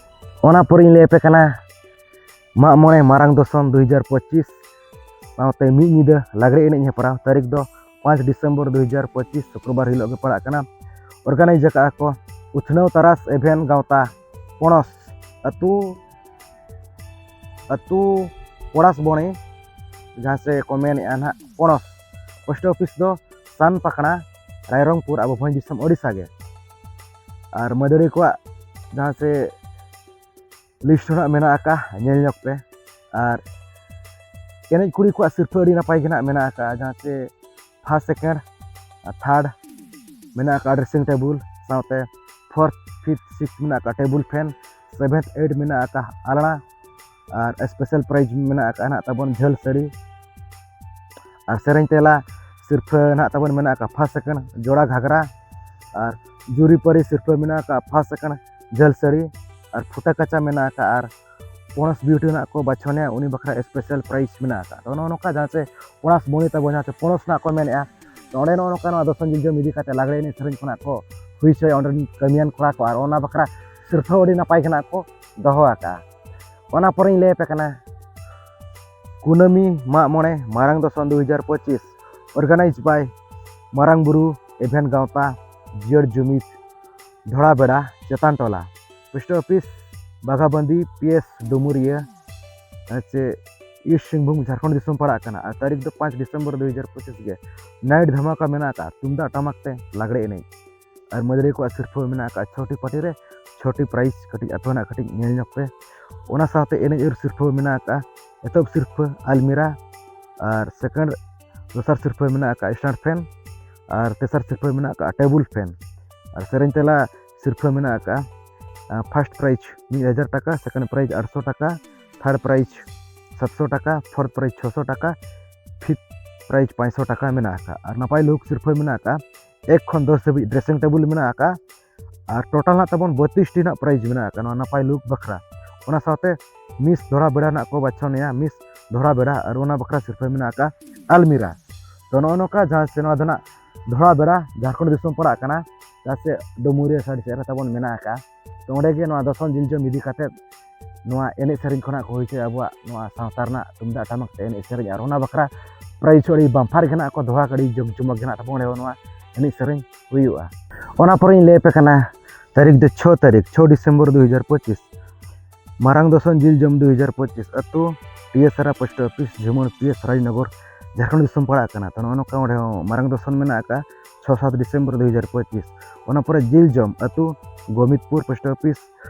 ᱚᱱᱟ ᱯᱚᱨᱮᱧ ᱞᱟᱹᱭ ᱟᱯᱮ ᱠᱟᱱᱟ ᱢᱟᱜ ᱢᱚᱬᱮ ᱢᱟᱨᱟᱝ ᱫᱚᱥᱚᱱ ᱫᱩ ᱦᱟᱡᱟᱨ ᱯᱚᱸᱪᱤᱥ ᱥᱟᱶᱛᱮ ᱢᱤᱫ ᱧᱤᱫᱟᱹ ᱞᱟᱜᱽᱲᱮ ᱮᱱᱮᱡ ᱦᱮᱯᱨᱟᱣ᱾ ᱛᱟᱹᱨᱤᱠᱷ ᱫᱚ ᱯᱟᱸᱪ ᱰᱤᱥᱮᱢᱵᱚᱨ ᱫᱩ ᱦᱟᱡᱟᱨ ᱯᱚᱸᱪᱤᱥ, ᱥᱩᱠᱨᱚᱵᱟᱨ ᱦᱤᱞᱳᱜ ᱜᱮ ᱯᱟᱲᱟᱜ ᱠᱟᱱᱟ᱾ ᱚᱨᱜᱟᱱᱟᱭᱤᱡᱽ ᱟᱠᱟᱫᱼᱟ ᱠᱚ ᱩᱪᱷᱱᱟᱹᱣ ᱛᱟᱨᱟᱥ ᱮᱵᱷᱮᱱ ᱜᱟᱶᱛᱟ, ᱯᱚᱲᱚᱥ ᱟᱹᱛᱩ, ᱟᱹᱛᱩ ᱯᱚᱲᱟᱥ ᱵᱚᱬᱮ, ᱡᱟᱦᱟᱸ ᱥᱮ ᱠᱚ ᱢᱮᱱᱮᱫᱼᱟ ᱱᱟᱦᱟᱜ ᱯᱚᱲᱚᱥ᱾ ᱯᱳᱥᱴ ᱚᱯᱷᱤᱥ ᱫᱚ ᱥᱟᱱ ᱯᱟᱠᱲᱟ, ᱨᱟᱭᱨᱚᱝᱯᱩᱨ, ᱟᱵᱚ ᱵᱷᱚᱸᱡᱽ ᱫᱤᱥᱚᱢ ᱳᱰᱤᱥᱟ ᱜᱮ᱾ ᱟᱨ ᱢᱟᱹᱫᱟᱹᱲᱤᱭᱟᱹ ᱠᱚᱣᱟᱜ ᱡᱟᱦᱟᱸ ᱥᱮ ᱞᱤᱥᱴ ᱦᱚᱸ ᱱᱟᱜ ᱢᱮᱱᱟᱜ ᱟᱠᱟᱫᱼᱟ, ᱧᱮᱞ ᱧᱚᱜ ᱯᱮ᱾ ᱟᱨ ᱮᱱᱮᱡ ᱠᱩᱲᱤ ᱠᱚᱣᱟᱜ ᱥᱤᱨᱯᱷᱟᱹ ᱟᱹᱰᱤ ᱱᱟᱯᱟᱭ ᱜᱮ ᱱᱟᱜ ᱢᱮᱱᱟᱜ ᱟᱠᱟᱫᱼᱟ, ᱡᱟᱦᱟᱸ ᱪᱮ ᱯᱷᱟᱥᱴ, ᱥᱮᱠᱮᱱᱰ ᱟᱨ ᱛᱷᱟᱨᱰ ᱢᱮᱱᱟᱜ ᱟᱠᱟᱫᱼᱟ ᱰᱨᱮᱥᱤᱝ ᱴᱮᱵᱩᱞ, ᱥᱟᱶᱛᱮ ᱯᱷᱳᱨᱛᱷ, ᱯᱷᱤᱯᱛᱷ, ᱥᱤᱠᱥᱛᱷ ᱢᱮᱱᱟᱜ ᱟᱠᱟᱫᱼᱟ ᱴᱮᱵᱩᱞ ᱯᱷᱮᱱ, ᱥᱮᱵᱷᱮᱱᱛᱷ, ᱮᱭᱤᱴ ᱢᱮᱱᱟᱜ ᱟᱠᱟᱫᱼᱟ ᱟᱞᱲᱟ᱾ ᱟᱨ ᱥᱯᱮᱥᱟᱞ ᱯᱨᱟᱭᱤᱡᱽ ᱢᱮᱱᱟᱜ ᱟᱠᱟᱫᱼᱟ ᱱᱟᱜ ᱛᱟᱵᱚᱱ ᱡᱷᱟᱹᱞ ᱥᱟᱹᱲᱤ᱾ ᱟᱨ ᱥᱮᱨᱮᱧ ᱛᱮᱞᱟ ᱥᱤᱨᱯᱷᱟᱹ ᱱᱟᱜ ᱛᱟᱵᱚᱱ ᱢᱮᱱᱟᱜ ᱟᱠᱟᱫᱼᱟ ᱯᱷᱟᱥᱴ, ᱥᱮᱠᱮᱱᱰ ᱡᱚᱲᱟ ᱜᱷᱟᱜᱽᱨᱟ᱾ ᱟᱨ ᱡᱩᱨᱤ ᱯᱟᱹᱨᱤ ᱥᱤᱨᱯᱷᱟᱹ ᱢᱮᱱᱟᱜ ᱟᱠᱟᱫᱼᱟ ᱯᱷᱟᱥᱴ, ᱥᱮᱠᱮᱱᱰ ᱡᱷᱟᱹᱞ ᱥᱟᱹᱲᱤ᱾ ᱟᱨ ᱯᱷᱩᱴᱟᱹ ᱠᱟᱪᱟ ᱢᱮᱱᱟᱜ ᱟᱠᱟᱫᱼᱟ᱾ ᱟᱨ ᱯᱚᱱᱚᱥ ᱵᱤᱭᱩᱴᱤ ᱱᱟᱜ ᱠᱚ ᱵᱟᱪᱷᱚᱱᱮᱭᱟ, ᱩᱱᱤ ᱵᱟᱠᱷᱨᱟ ᱥᱯᱮᱥᱟᱞ ᱯᱨᱟᱭᱤᱡᱽ ᱢᱮᱱᱟᱜ ᱟᱠᱟᱫᱼᱟ᱾ ᱛᱚ ᱱᱚᱜᱼᱚ ᱱᱚᱝᱠᱟ ᱡᱟᱦᱟᱸ ᱪᱮ ᱯᱚᱱᱟᱥ ᱵᱚᱱᱤ ᱛᱟᱵᱚᱱ, ᱡᱟᱦᱟᱸ ᱪᱮ ᱯᱚᱱᱚᱥ ᱱᱟᱜ ᱠᱚ ᱢᱮᱱᱮᱫᱼᱟ, ᱛᱚ ᱚᱸᱰᱮ ᱱᱚᱜᱼᱚ ᱱᱚᱝᱠᱟ ᱱᱚᱣᱟ ᱫᱚᱥᱚᱱ ᱡᱤᱞᱡᱚᱢ ᱤᱫᱤ ᱠᱟᱛᱮ ᱞᱟᱜᱽᱲᱮ ᱮᱱᱮᱡ ᱥᱮᱨᱮᱧ ᱠᱷᱚᱱᱟᱜ ᱠᱚ ᱦᱩᱭ ᱦᱚᱪᱚᱭᱟ ᱚᱸᱰᱮᱱ ᱠᱟᱹᱢᱤᱭᱟᱱ ᱠᱚᱲᱟ ᱠᱚ᱾ ᱟᱨ ᱚᱱᱟ ᱵᱟᱠᱷᱨᱟ ᱥᱤᱨᱯᱷᱟᱹ ᱟᱹᱰᱤ ᱱᱟᱯᱟᱭ ᱜᱮ ᱱᱟᱜ ᱠᱚ ᱫᱚᱦᱚ ᱟᱠᱟᱫᱼᱟ᱾ ᱚᱱᱟ ᱯᱚᱨᱮᱧ ᱞᱟᱹᱭ ᱟᱯᱮ ᱠᱟᱱᱟ ᱠᱩᱱᱟᱹᱢᱤ ᱢᱟᱜ ᱢᱚᱬᱮ ᱢᱟᱨᱟᱝ ᱫᱚᱥᱚᱱ ᱫᱩ ᱦᱟᱡᱟᱨ ᱯᱚᱸᱪᱤᱥ, organized by ᱢᱟᱨᱟᱝ ᱵᱩᱨᱩ ᱮᱵᱷᱮᱱ ᱜᱟᱶᱛᱟ ᱡᱤᱭᱟᱹᱲ ᱡᱩᱢᱤᱫ ᱫᱷᱚᱲᱟ ᱵᱮᱲᱟ ᱪᱮᱛᱟᱱ ᱴᱚᱞᱟ, ᱯᱳᱥᱴ ᱚᱯᱷᱤᱥ ᱵᱟᱜᱷᱟᱵᱟᱱᱫᱤ, ᱯᱤ ᱮᱥ ᱰᱩᱢᱩᱨᱤᱭᱟᱹ, ᱦᱮᱸ ᱥᱮ, ᱤᱥᱴ ᱥᱤᱝᱵᱷᱩᱢ, ᱡᱷᱟᱲᱠᱷᱚᱸᱰ ᱫᱤᱥᱚᱢ ᱯᱟᱲᱟᱜ ᱠᱟᱱᱟ᱾ ᱟᱨ ᱛᱟᱹᱨᱤᱠᱷ ᱫᱚ ᱯᱟᱸᱪ ᱰᱤᱥᱮᱢᱵᱚᱨ ᱫᱩ ᱦᱟᱡᱟᱨ ᱯᱚᱸᱪᱤᱥ ᱜᱮ᱾ ᱱᱟᱭᱤᱴ ᱫᱷᱟᱢᱟᱠᱟ ᱢᱮᱱᱟᱜ ᱟᱠᱟᱫᱼᱟ, ᱛᱩᱢᱫᱟᱜ ᱴᱟᱢᱟᱠ ᱛᱮ ᱞᱟᱜᱽᱲᱮ ᱮᱱᱮᱡ᱾ ᱟᱨ ᱢᱟᱹᱫᱟᱹᱲᱤᱭᱟᱹ ᱠᱚᱣᱟᱜ ᱥᱤᱨᱯᱷᱟᱹ ᱢᱮᱱᱟᱜ ᱟᱠᱟᱫᱼᱟ ᱪᱷᱚᱴᱤ ᱯᱟᱹᱴᱤ ᱨᱮ ᱪᱷᱚᱴᱤ ᱯᱨᱟᱭᱤᱡᱽ᱾ ᱠᱟᱹᱴᱤᱡ ᱟᱯᱮ ᱦᱚᱸ ᱱᱟᱜ ᱠᱟᱹᱴᱤᱡ ᱧᱮᱞ ᱧᱚᱜ ᱯᱮ᱾ ᱚᱱᱟ ᱥᱟᱶᱛᱮ ᱮᱱᱮᱡ ᱟᱹᱨᱩ ᱥᱤᱨᱯᱷᱟᱹ ᱢᱮᱱᱟᱜ ᱟᱠᱟᱫᱼᱟ, ᱮᱛᱚᱦᱚᱵ ᱥᱤᱨᱯᱷᱟᱹ ᱟᱞᱢᱤᱨᱟ, ᱟᱨ ᱥᱮᱠᱮᱱᱰ, ᱫᱚᱥᱟᱨ ᱥᱤᱨᱯᱷᱟᱹ ᱢᱮᱱᱟᱜ ᱟᱠᱟᱫᱼᱟ ᱥᱴᱟᱱᱰ ᱯᱷᱮᱱ, ᱟᱨ ᱛᱮᱥᱟᱨ ᱥᱤᱨᱯᱷᱟᱹ ᱢᱮᱱᱟᱜ ᱟᱠᱟᱫᱼᱟ ᱴᱮᱵᱩᱞ ᱯᱷᱮᱱ, ᱟᱨ ᱥᱮᱨᱮᱧ ᱛᱮᱞᱟ ᱥᱤᱨᱯᱷᱟᱹ ᱢᱮᱱᱟᱜ ᱟᱠᱟᱫᱼᱟ ᱯᱷᱟᱥᱴ ᱯᱨᱟᱭᱤᱡᱽ ᱢᱤᱫ ᱦᱟᱡᱟᱨ ᱴᱟᱠᱟ, ᱥᱮᱠᱮᱱᱰ ᱯᱨᱟᱭᱤᱡᱽ ᱟᱴᱥᱚ ᱴᱟᱠᱟ, ᱛᱷᱟᱨᱰ ᱯᱨᱟᱭᱤᱡᱽ ᱥᱟᱛᱥᱚ ᱴᱟᱠᱟ, ᱯᱷᱳᱨᱛᱷ ᱯᱨᱟᱭᱤᱡᱽ ᱪᱷᱚᱥᱚ ᱴᱟᱠᱟ, ᱯᱷᱤᱯᱛᱷ ᱯᱨᱟᱭᱤᱡᱽ ᱯᱟᱸᱪᱥᱚ ᱴᱟᱠᱟ ᱢᱮᱱᱟᱜ ᱟᱠᱟᱫᱼᱟ᱾ ᱟᱨ ᱱᱟᱯᱟᱭ ᱞᱩᱠ ᱥᱤᱨᱯᱷᱟᱹ ᱢᱮᱱᱟᱜ ᱟᱠᱟᱫᱼᱟ ᱮᱠ ᱠᱷᱚᱱ ᱫᱚᱥ ᱫᱷᱟᱹᱵᱤᱡ ᱰᱨᱮᱥᱤᱝ ᱴᱮᱵᱩᱞ ᱢᱮᱱᱟᱜ ᱟᱠᱟᱫᱼᱟ᱾ ᱟᱨ ᱴᱳᱴᱟᱞ ᱦᱟᱸᱜ ᱛᱟᱵᱚᱱ ᱵᱚᱛᱤᱥ ᱴᱤ ᱨᱮᱱᱟᱜ ᱯᱨᱟᱭᱤᱡᱽ ᱢᱮᱱᱟᱜ ᱟᱠᱟᱫᱼᱟ ᱱᱚᱣᱟ ᱱᱟᱯᱟᱭ ᱞᱩᱠ ᱵᱟᱠᱷᱨᱟ᱾ ᱚᱱᱟ ᱥᱟᱶᱛᱮ ᱢᱤᱥ ᱫᱷᱚᱲᱟ ᱵᱮᱲᱟ ᱨᱮᱱᱟᱜ ᱠᱚ ᱵᱟᱪᱷᱚᱱᱮᱭᱟ, ᱢᱤᱥ ᱫᱷᱚᱲᱟ ᱵᱮᱲᱟ, ᱟᱨ ᱚᱱᱟ ᱵᱟᱠᱷᱨᱟ ᱥᱤᱨᱯᱷᱟᱹ ᱢᱮᱱᱟᱜ ᱟᱠᱟᱫᱼᱟ ᱟᱞᱢᱤᱨᱟ᱾ ᱛᱚ ᱱᱚᱜᱼᱚ ᱱᱚᱝᱠᱟ ᱡᱟᱦᱟᱸ ᱥᱮ ᱱᱚᱣᱟ ᱫᱚ ᱱᱟᱜ ᱫᱷᱚᱲᱟ ᱵᱮᱲᱟ ᱡᱷᱟᱲᱠᱷᱚᱸᱰ ᱫᱤᱥᱚᱢ ᱯᱟᱲᱟᱜ ᱠᱟᱱᱟ, ᱡᱟᱦᱟᱸ ᱥᱮ ᱰᱩᱢᱩᱨᱤᱭᱟᱹ ᱥᱟᱭᱤᱰ ᱥᱮᱫ ᱨᱮ ᱛᱟᱵᱚᱱ ᱢᱮᱱᱟᱜ ᱟᱠᱟᱫᱼᱟ᱾ ᱛᱚ ᱚᱸᱰᱮ ᱜᱮ ᱱᱚᱣᱟ ᱫᱚᱥᱚᱱ ᱡᱤᱞ ᱡᱚᱢ ᱤᱫᱤ ᱠᱟᱛᱮᱫ ᱱᱚᱣᱟ ᱮᱱᱮᱡ ᱥᱮᱨᱮᱧ ᱠᱷᱚᱱᱟᱜ ᱠᱚ ᱦᱩᱭ ᱦᱚᱪᱚᱭᱟ ᱟᱵᱚᱣᱟᱜ ᱱᱚᱣᱟ ᱥᱟᱶᱛᱟ ᱨᱮᱱᱟᱜ ᱛᱩᱢᱫᱟᱜ ᱴᱟᱢᱟᱠ ᱛᱮ ᱮᱱᱮᱡ ᱥᱮᱨᱮᱧ᱾ ᱟᱨ ᱚᱱᱟ ᱵᱟᱠᱷᱨᱟ ᱯᱨᱟᱭᱤᱡᱽ ᱦᱚᱸ ᱟᱹᱰᱤ ᱵᱟᱢᱯᱟᱨ ᱜᱮ ᱱᱟᱜ ᱠᱚ ᱫᱚᱦᱚ ᱟᱠᱟᱫᱼᱟ, ᱟᱹᱰᱤ ᱡᱚᱢ ᱡᱚᱢᱚᱠ ᱜᱮ ᱱᱟᱜ ᱛᱟᱵᱚᱱ ᱚᱸᱰᱮ ᱱᱚᱣᱟ ᱮᱱᱮᱡ ᱥᱮᱨᱮᱧ ᱦᱩᱭᱩᱜᱼᱟ᱾ ᱚᱱᱟ ᱯᱚᱨᱮᱧ ᱞᱟᱹᱭ ᱟᱯᱮ ᱠᱟᱱᱟ ᱛᱟᱹᱨᱤᱠᱷ ᱫᱚ ᱪᱷᱚ ᱛᱟᱹᱨᱤᱠᱷ, ᱪᱷᱚ ᱰᱤᱥᱮᱢᱵᱚᱨ ᱫᱩ ᱦᱟᱡᱟᱨ ᱯᱚᱸᱪᱤᱥ, ᱢᱟᱨᱟᱝ ᱫᱚᱥᱚᱱ ᱡᱤᱞ ᱡᱚᱢ ᱫᱩ ᱦᱟᱡᱟᱨ ᱯᱚᱸᱪᱤᱥ, ᱟᱹᱛᱩ Tiasara, post office Jhumar, P S Rajnagar, Jharkhand ᱫᱤᱥᱚᱢ ᱯᱟᱲᱟᱜ ᱠᱟᱱᱟ᱾ ᱛᱚ ᱱᱚᱜᱼᱚ ᱱᱚᱝᱠᱟ ᱚᱸᱰᱮ ᱦᱚᱸ ᱢᱟᱨᱟᱝ ᱫᱚᱥᱚᱱ ᱢᱮᱱᱟᱜ ᱟᱠᱟᱫᱼᱟ ᱪᱷᱚ ᱥᱟᱛ ᱰᱤᱥᱮᱢᱵᱚᱨ ᱫᱩ ᱦᱟᱡᱟᱨ ᱯᱚᱸᱪᱤᱥ᱾ ᱚᱱᱟ ᱯᱚᱨᱮ ᱡᱤᱞ ᱡᱚᱢ ᱟᱹᱛᱩ ᱜᱳᱢᱤᱫᱽᱯᱩᱨ, ᱯᱳᱥᱴ ᱚᱯᱷᱤᱥ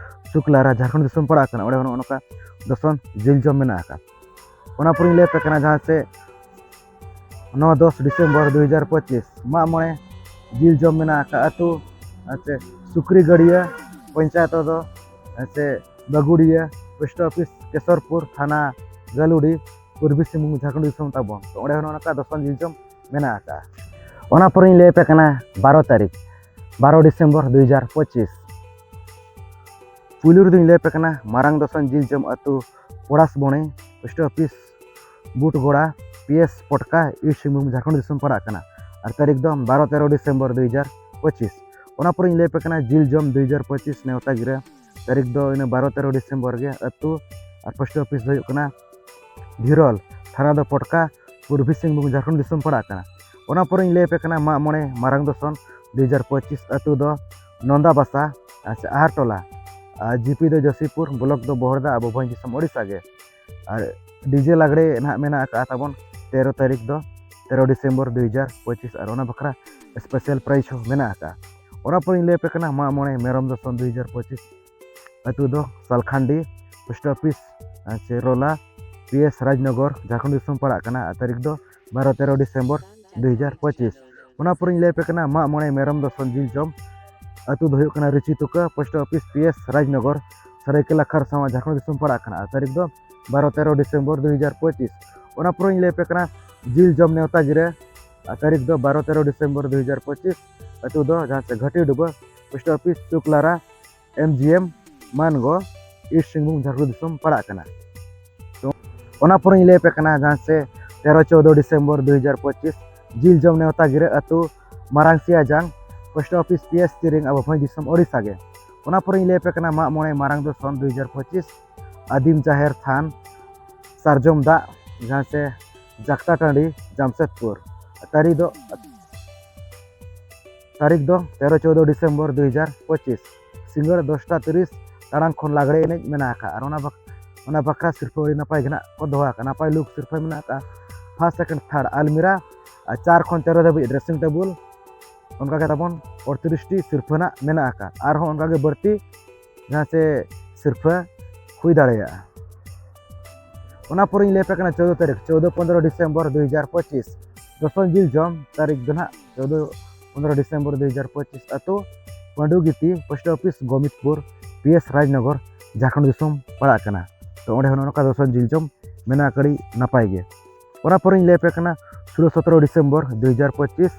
ᱥᱩᱠᱞᱟᱨᱟ, ᱡᱷᱟᱲᱠᱷᱚᱸᱰ ᱫᱤᱥᱚᱢ ᱯᱟᱲᱟᱜ ᱠᱟᱱᱟ᱾ ᱚᱸᱰᱮ ᱦᱚᱸ ᱱᱚᱜᱼᱚ ᱱᱚᱝᱠᱟ ᱫᱚᱥᱚᱱ ᱡᱤᱞ ᱡᱚᱢ ᱢᱮᱱᱟᱜ ᱟᱠᱟᱫᱼᱟ᱾ ᱚᱱᱟ ᱯᱚᱨᱮᱧ ᱞᱟᱹᱭ ᱟᱯᱮ ᱠᱟᱱᱟ ᱡᱟᱦᱟᱸ ᱥᱮ ᱱᱚ ᱫᱚᱥ ᱰᱤᱥᱮᱢᱵᱚᱨ ᱫᱩ ᱦᱟᱡᱟᱨ ᱯᱚᱸᱪᱤᱥ ᱢᱟᱜ ᱢᱚᱬᱮ ᱡᱤᱞ ᱡᱚᱢ ᱢᱮᱱᱟᱜ ᱟᱠᱟᱫ ᱟᱹᱛᱩ, ᱟᱪᱪᱷᱟ, ᱥᱩᱠᱨᱤ ᱜᱟᱹᱰᱭᱟᱹ, ᱯᱚᱧᱪᱟᱭᱮᱛ ᱫᱚ ᱟᱪᱪᱷᱟ ᱵᱟᱹᱜᱩᱲᱤᱭᱟᱹ, ᱯᱳᱥᱴ ᱚᱯᱷᱤᱥ ᱠᱮᱥᱚᱨᱯᱩᱨ, ᱛᱷᱟᱱᱟ ᱜᱟᱹᱞᱩᱰᱤ, ᱯᱩᱨᱵᱤ ᱥᱤᱝᱵᱷᱩᱢ, ᱡᱷᱟᱲᱠᱷᱚᱸᱰ ᱫᱤᱥᱚᱢ ᱛᱟᱵᱚᱱ᱾ ᱛᱚ ᱚᱸᱰᱮ ᱦᱚᱸ ᱱᱚᱜᱼᱚ ᱱᱚᱝᱠᱟ ᱫᱚᱥᱚᱱ ᱡᱤᱞ ᱡᱚᱢ ᱢᱮᱱᱟᱜ ᱟᱠᱟᱫᱼᱟ᱾ ᱚᱱᱟ ᱯᱚᱨᱮᱧ ᱞᱟᱹᱭ ᱟᱯᱮ ᱠᱟᱱᱟ ᱵᱟᱨᱚ ᱛᱟᱹᱨᱤᱠᱷ, ᱵᱟᱨᱚ ᱰᱤᱥᱮᱢᱵᱚᱨ ᱫᱩ ᱦᱟᱡᱟᱨ ᱯᱚᱸᱪᱤᱥ᱾ ᱯᱩᱭᱞᱩ ᱨᱮᱫᱚᱧ ᱞᱟᱹᱭ ᱟᱯᱮ ᱠᱟᱱᱟ ᱢᱟᱨᱟᱝ ᱫᱚᱥᱚᱱ ᱡᱤᱞ ᱡᱚᱢ ᱟᱹᱛᱩ Paras Bani, post office Butgora, P S Potka, east Singhbhum, Jharkhand ᱫᱤᱥᱚᱢ ᱯᱟᱲᱟᱜ ᱠᱟᱱᱟ᱾ ᱟᱨ ᱛᱟᱹᱨᱤᱠᱷ ᱫᱚ ᱵᱟᱨᱚ ᱛᱮᱨᱚ ᱰᱤᱥᱮᱢᱵᱚᱨ ᱫᱩ ᱦᱟᱡᱟᱨ ᱯᱚᱸᱪᱤᱥ᱾ ᱚᱱᱟ ᱯᱚᱨᱮᱧ ᱞᱟᱹᱭ ᱟᱯᱮ ᱠᱟᱱᱟ ᱡᱤᱞ ᱡᱚᱢ ᱫᱩ ᱦᱟᱡᱟᱨ ᱯᱚᱸᱪᱤᱥ ᱱᱮᱣᱛᱟ ᱜᱤᱨᱟᱹ᱾ ᱛᱟᱹᱨᱤᱠᱷ ᱫᱚ ᱤᱱᱟᱹ ᱵᱟᱨᱚ ᱛᱮᱨᱚ ᱰᱤᱥᱮᱢᱵᱚᱨ ᱜᱮ᱾ ᱟᱹᱛᱩ ᱟᱨ ᱯᱳᱥᱴ ᱚᱯᱷᱤᱥ ᱫᱚ ᱦᱩᱭᱩᱜ ᱠᱟᱱᱟ ᱫᱷᱤᱨᱚᱞ, ᱛᱷᱟᱱᱟ ᱫᱚ ᱯᱚᱴᱠᱟ, ᱯᱩᱨᱵᱤ ᱥᱤᱝᱵᱷᱩᱢ, ᱡᱷᱟᱲᱠᱷᱚᱸᱰ ᱫᱤᱥᱚᱢ ᱯᱟᱲᱟᱜ ᱠᱟᱱᱟ᱾ ᱚᱱᱟ ᱯᱚᱨᱮᱧ ᱞᱟᱹᱭ ᱟᱯᱮ ᱠᱟᱱᱟ ᱢᱟᱜ ᱢᱚᱬᱮ ᱢᱟᱨᱟᱝ ᱫᱚᱥᱚᱱ ᱫᱩ ᱦᱟᱡᱟᱨ ᱯᱚᱸᱪᱤᱥ᱾ ᱟᱹᱛᱩ ᱫᱚ ᱱᱚᱱᱫᱟᱵᱟᱥᱟ, ᱟᱪᱪᱷᱟ, ᱟᱦᱟᱨᱴᱚᱞᱟ, ᱟᱨ ᱡᱤᱯᱤ ᱫᱚ ᱡᱳᱥᱤᱯᱩᱨ, ᱵᱞᱚᱠ ᱫᱚ ᱵᱚᱦᱚᱲᱫᱟ, ᱟᱵᱚ ᱵᱷᱚᱸᱡᱽ ᱫᱤᱥᱚᱢ ᱳᱰᱤᱥᱟ ᱜᱮ᱾ ᱟᱨ ᱰᱤᱡᱮ ᱞᱟᱜᱽᱲᱮ ᱱᱟᱦᱟᱜ ᱢᱮᱱᱟᱜ ᱟᱠᱟᱫᱼᱟ ᱛᱟᱵᱚᱱ ᱛᱮᱨᱚ ᱛᱟᱹᱨᱤᱠᱷ ᱫᱚ, ᱛᱮᱨᱚ ᱰᱤᱥᱮᱢᱵᱚᱨ ᱫᱩ ᱦᱟᱡᱟᱨ ᱯᱚᱸᱪᱤᱥ, ᱟᱨ ᱚᱱᱟ ᱵᱟᱠᱷᱨᱟ ᱥᱯᱮᱥᱟᱞ ᱯᱨᱟᱭᱤᱡᱽ ᱦᱚᱸ ᱢᱮᱱᱟᱜ ᱟᱠᱟᱫᱼᱟ᱾ ᱚᱱᱟ ᱯᱚᱨᱮᱧ ᱞᱟᱹᱭ ᱟᱯᱮ ᱠᱟᱱᱟ ᱢᱟᱜ ᱢᱚᱬᱮ ᱢᱮᱨᱚᱢ ᱫᱚᱥᱚᱱ ᱫᱩ ᱦᱟᱡᱟᱨ ᱯᱚᱸᱪᱤᱥ᱾ ᱟᱹᱛᱩ ᱫᱚ Salkhandi, post office Cherola, P S Rajnagar, Jharkhand ᱫᱤᱥᱚᱢ ᱯᱟᱲᱟᱜ ᱠᱟᱱᱟ᱾ ᱟᱨ ᱛᱟᱹᱨᱤᱠᱷ ᱫᱚ ᱵᱟᱨᱚ ᱛᱮᱨᱚ ᱰᱤᱥᱮᱢᱵᱚᱨ ᱫᱩ ᱦᱟᱡᱟᱨ ᱯᱚᱸᱪᱤᱥ᱾ ᱚᱱᱟ ᱯᱚᱨᱮᱧ ᱞᱟᱹᱭ ᱟᱯᱮ ᱠᱟᱱᱟ ᱢᱟᱜ ᱢᱚᱬᱮ ᱢᱮᱨᱚᱢ ᱫᱚᱥᱚᱱ ᱡᱤᱞ ᱡᱚᱢ᱾ ᱟᱹᱛᱩ ᱫᱚ ᱦᱩᱭᱩᱜ ᱠᱟᱱᱟ ᱨᱤᱪᱤ ᱛᱩᱠᱟᱹ, post office P S Rajnagar, ᱥᱟᱹᱨᱟᱹᱭᱠᱮᱞᱟ ᱠᱷᱟᱨᱥᱟᱣᱟ, ᱡᱷᱟᱲᱠᱷᱚᱸᱰ ᱫᱤᱥᱚᱢ ᱯᱟᱲᱟᱜ ᱠᱟᱱᱟ᱾ ᱟᱨ ᱛᱟᱹᱨᱤᱠᱷ ᱫᱚ ᱵᱟᱨᱚ ᱛᱮᱨᱚ ᱰᱤᱥᱮᱢᱵᱚᱨ ᱫᱩ ᱦᱟᱡᱟᱨ ᱯᱚᱸᱪᱤᱥ᱾ ᱚᱱᱟ ᱯᱚᱨᱮᱧ ᱞᱟᱹᱭ ᱟᱯᱮ ᱠᱟᱱᱟ ᱡᱤᱞ ᱡᱚᱢ ᱱᱮᱣᱛᱟ ᱜᱤᱨᱟᱹ᱾ ᱟᱨ ᱛᱟᱹᱨᱤᱠᱷ ᱫᱚ ᱵᱟᱨᱚ ᱛᱮᱨᱚ ᱰᱤᱥᱮᱢᱵᱚᱨ ᱫᱩ ᱦᱟᱡᱟᱨ ᱯᱚᱸᱪᱤᱥ᱾ ᱟᱹᱛᱩ ᱫᱚ ᱡᱟᱦᱟᱸ ᱥᱮ ᱜᱷᱟᱹᱴᱤ ᱰᱩᱵᱟᱹ, ᱯᱳᱥᱴ ᱚᱯᱷᱤᱥ ᱪᱩᱠᱞᱟᱨᱟ, ᱮᱢ ᱡᱤ ᱮᱢ ᱢᱟᱱᱜᱚ, ᱤᱥᱴ ᱥᱤᱝᱵᱷᱩᱢ, ᱡᱷᱟᱲᱠᱷᱚᱸᱰ ᱫᱤᱥᱚᱢ ᱯᱟᱲᱟᱜ ᱠᱟᱱᱟ᱾ ᱛᱚ ᱚᱱᱟ ᱯᱚᱨᱮᱧ ᱞᱟᱹᱭ ᱟᱯᱮ ᱠᱟᱱᱟ ᱡᱟᱦᱟᱸ ᱥᱮ ᱛᱮᱨᱚ ᱪᱳᱫᱚ ᱰᱤᱥᱮᱢᱵᱚᱨ ᱫᱩ ᱦᱟᱡᱟᱨ ᱯᱚᱸᱪᱤᱥ, ᱡᱤᱞ ᱡᱚᱢ ᱱᱮᱣᱛᱟ ᱜᱤᱨᱟᱹ᱾ ᱟᱹᱛᱩ ᱢᱟᱨᱟᱝ ᱥᱤᱭᱟᱡᱟᱝ, ᱯᱳᱥᱴ ᱚᱯᱷᱤᱥ ᱯᱤ ᱮᱥ ᱛᱤᱨᱤᱝ, ᱟᱵᱚ ᱵᱷᱚᱸᱡᱽ ᱫᱤᱥᱚᱢ ᱳᱰᱤᱥᱟ ᱜᱮ᱾ ᱚᱱᱟ ᱯᱚᱨᱮᱧ ᱞᱟᱹᱭ ᱟᱯᱮ ᱠᱟᱱᱟ ᱢᱟᱜ ᱢᱚᱬᱮ ᱢᱟᱨᱟᱝ ᱫᱚᱥᱚᱱ ᱫᱩ ᱦᱟᱡᱟᱨ ᱯᱚᱸᱪᱤᱥ, ᱟᱹᱫᱤᱢ ᱡᱟᱦᱮᱨ ᱛᱷᱟᱱ, ᱥᱟᱨᱡᱚᱢ ᱫᱟᱜ, ᱡᱟᱦᱟᱸ ᱥᱮ ᱡᱟᱠᱛᱟ ᱴᱟᱺᱰᱤ, ᱡᱟᱢᱥᱮᱫᱽᱯᱩᱨ᱾ ᱛᱟᱹᱨᱤ ᱫᱚ ᱛᱟᱹᱨᱤᱠᱷ ᱫᱚ ᱛᱮᱨᱚ ᱪᱳᱫᱚ ᱰᱤᱥᱮᱢᱵᱚᱨ ᱫᱩ ᱦᱟᱡᱟᱨ ᱯᱚᱸᱪᱤᱥ, ᱥᱤᱸᱜᱟᱹᱲ ᱫᱚᱥᱴᱟ ᱛᱤᱨᱤᱥ ᱴᱟᱲᱟᱝ ᱠᱷᱚᱱ ᱞᱟᱜᱽᱲᱮ ᱮᱱᱮᱡ ᱢᱮᱱᱟᱜ ᱟᱠᱟᱫᱼᱟ᱾ ᱟᱨ ᱚᱱᱟ ᱵᱟᱠ-, ᱚᱱᱟ ᱵᱟᱠᱷᱨᱟ ᱥᱤᱨᱯᱟᱹ ᱟᱹᱰᱤ ᱱᱟᱯᱟᱭ ᱜᱮ ᱱᱟᱜ ᱠᱚ ᱫᱚᱦᱚ ᱟᱠᱟᱫᱼᱟ, ᱱᱟᱯᱟᱭ ᱞᱩᱠ ᱥᱤᱨᱯᱟᱹ ᱢᱮᱱᱟᱜ ᱟᱠᱟᱫᱼᱟ᱾ ᱯᱷᱟᱥᱴ, ᱥᱮᱠᱮᱱᱰ, ᱛᱷᱟᱨᱰ ᱟᱞᱢᱤᱨᱟ, ᱟᱨ ᱪᱟᱨ ᱠᱷᱚᱱ ᱛᱮᱨᱚ ᱫᱷᱟᱹᱵᱤᱡ ᱰᱨᱮᱥᱤᱝ ᱴᱮᱵᱩᱞ, ᱚᱱᱠᱟ ᱜᱮ ᱛᱟᱵᱚᱱ ᱟᱴᱛᱨᱤᱥ ᱴᱤ ᱥᱤᱨᱯᱟᱹ ᱱᱟᱜ ᱢᱮᱱᱟᱜ ᱟᱠᱟᱫᱼᱟ᱾ ᱟᱨᱦᱚᱸ ᱚᱱᱠᱟ ᱜᱮ ᱵᱟᱹᱲᱛᱤ ᱡᱟᱦᱟᱸ ᱥᱮ ᱥᱤᱨᱯᱟᱹ ᱦᱩᱭ ᱫᱟᱲᱮᱭᱟᱜᱼᱟ᱾ ᱚᱱᱟ ᱯᱚᱨᱮᱧ ᱞᱟᱹᱭ ᱟᱯᱮ ᱠᱟᱱᱟ ᱪᱳᱫᱚ ᱛᱟᱹᱨᱤᱠᱷ, ᱪᱳᱫᱚ ᱯᱚᱱᱫᱽᱨᱚ ᱰᱤᱥᱮᱢᱵᱚᱨ ᱫᱩ ᱦᱟᱡᱟᱨ ᱯᱚᱸᱪᱤᱥ, ᱫᱚᱥᱚᱱ ᱡᱤᱞ ᱡᱚᱢ ᱛᱟᱹᱨᱤᱠᱷ ᱫᱚ ᱱᱟᱦᱟᱜ ᱪᱳᱫᱚ ᱯᱚᱱᱫᱽᱨᱚ ᱰᱤᱥᱮᱢᱵᱚᱨ ᱫᱩ ᱦᱟᱡᱟᱨ ᱯᱚᱸᱪᱤᱥ᱾ ᱟᱹᱛᱩ Pandugiti, post office Gomitpur, P S Rajnagar, Jharkhand ᱫᱤᱥᱚᱢ ᱯᱟᱲᱟᱜ ᱠᱟᱱᱟ᱾ ᱛᱚ ᱚᱸᱰᱮ ᱦᱚᱸ ᱱᱚᱜᱼᱚ ᱱᱚᱝᱠᱟ ᱫᱚᱥᱚᱱ ᱡᱤᱞ ᱡᱚᱢ ᱢᱮᱱᱟᱜ ᱟᱹᱰᱤ ᱱᱟᱯᱟᱭ ᱜᱮ᱾ ᱚᱱᱟ ᱯᱚᱨᱮᱧ ᱞᱟᱹᱭ ᱟᱯᱮ ᱠᱟᱱᱟ ᱥᱳᱞᱳ ᱥᱚᱛᱨᱚ ᱰᱤᱥᱮᱢᱵᱚᱨ ᱫᱩ ᱦᱟᱡᱟᱨ ᱯᱚᱸᱪᱤᱥ,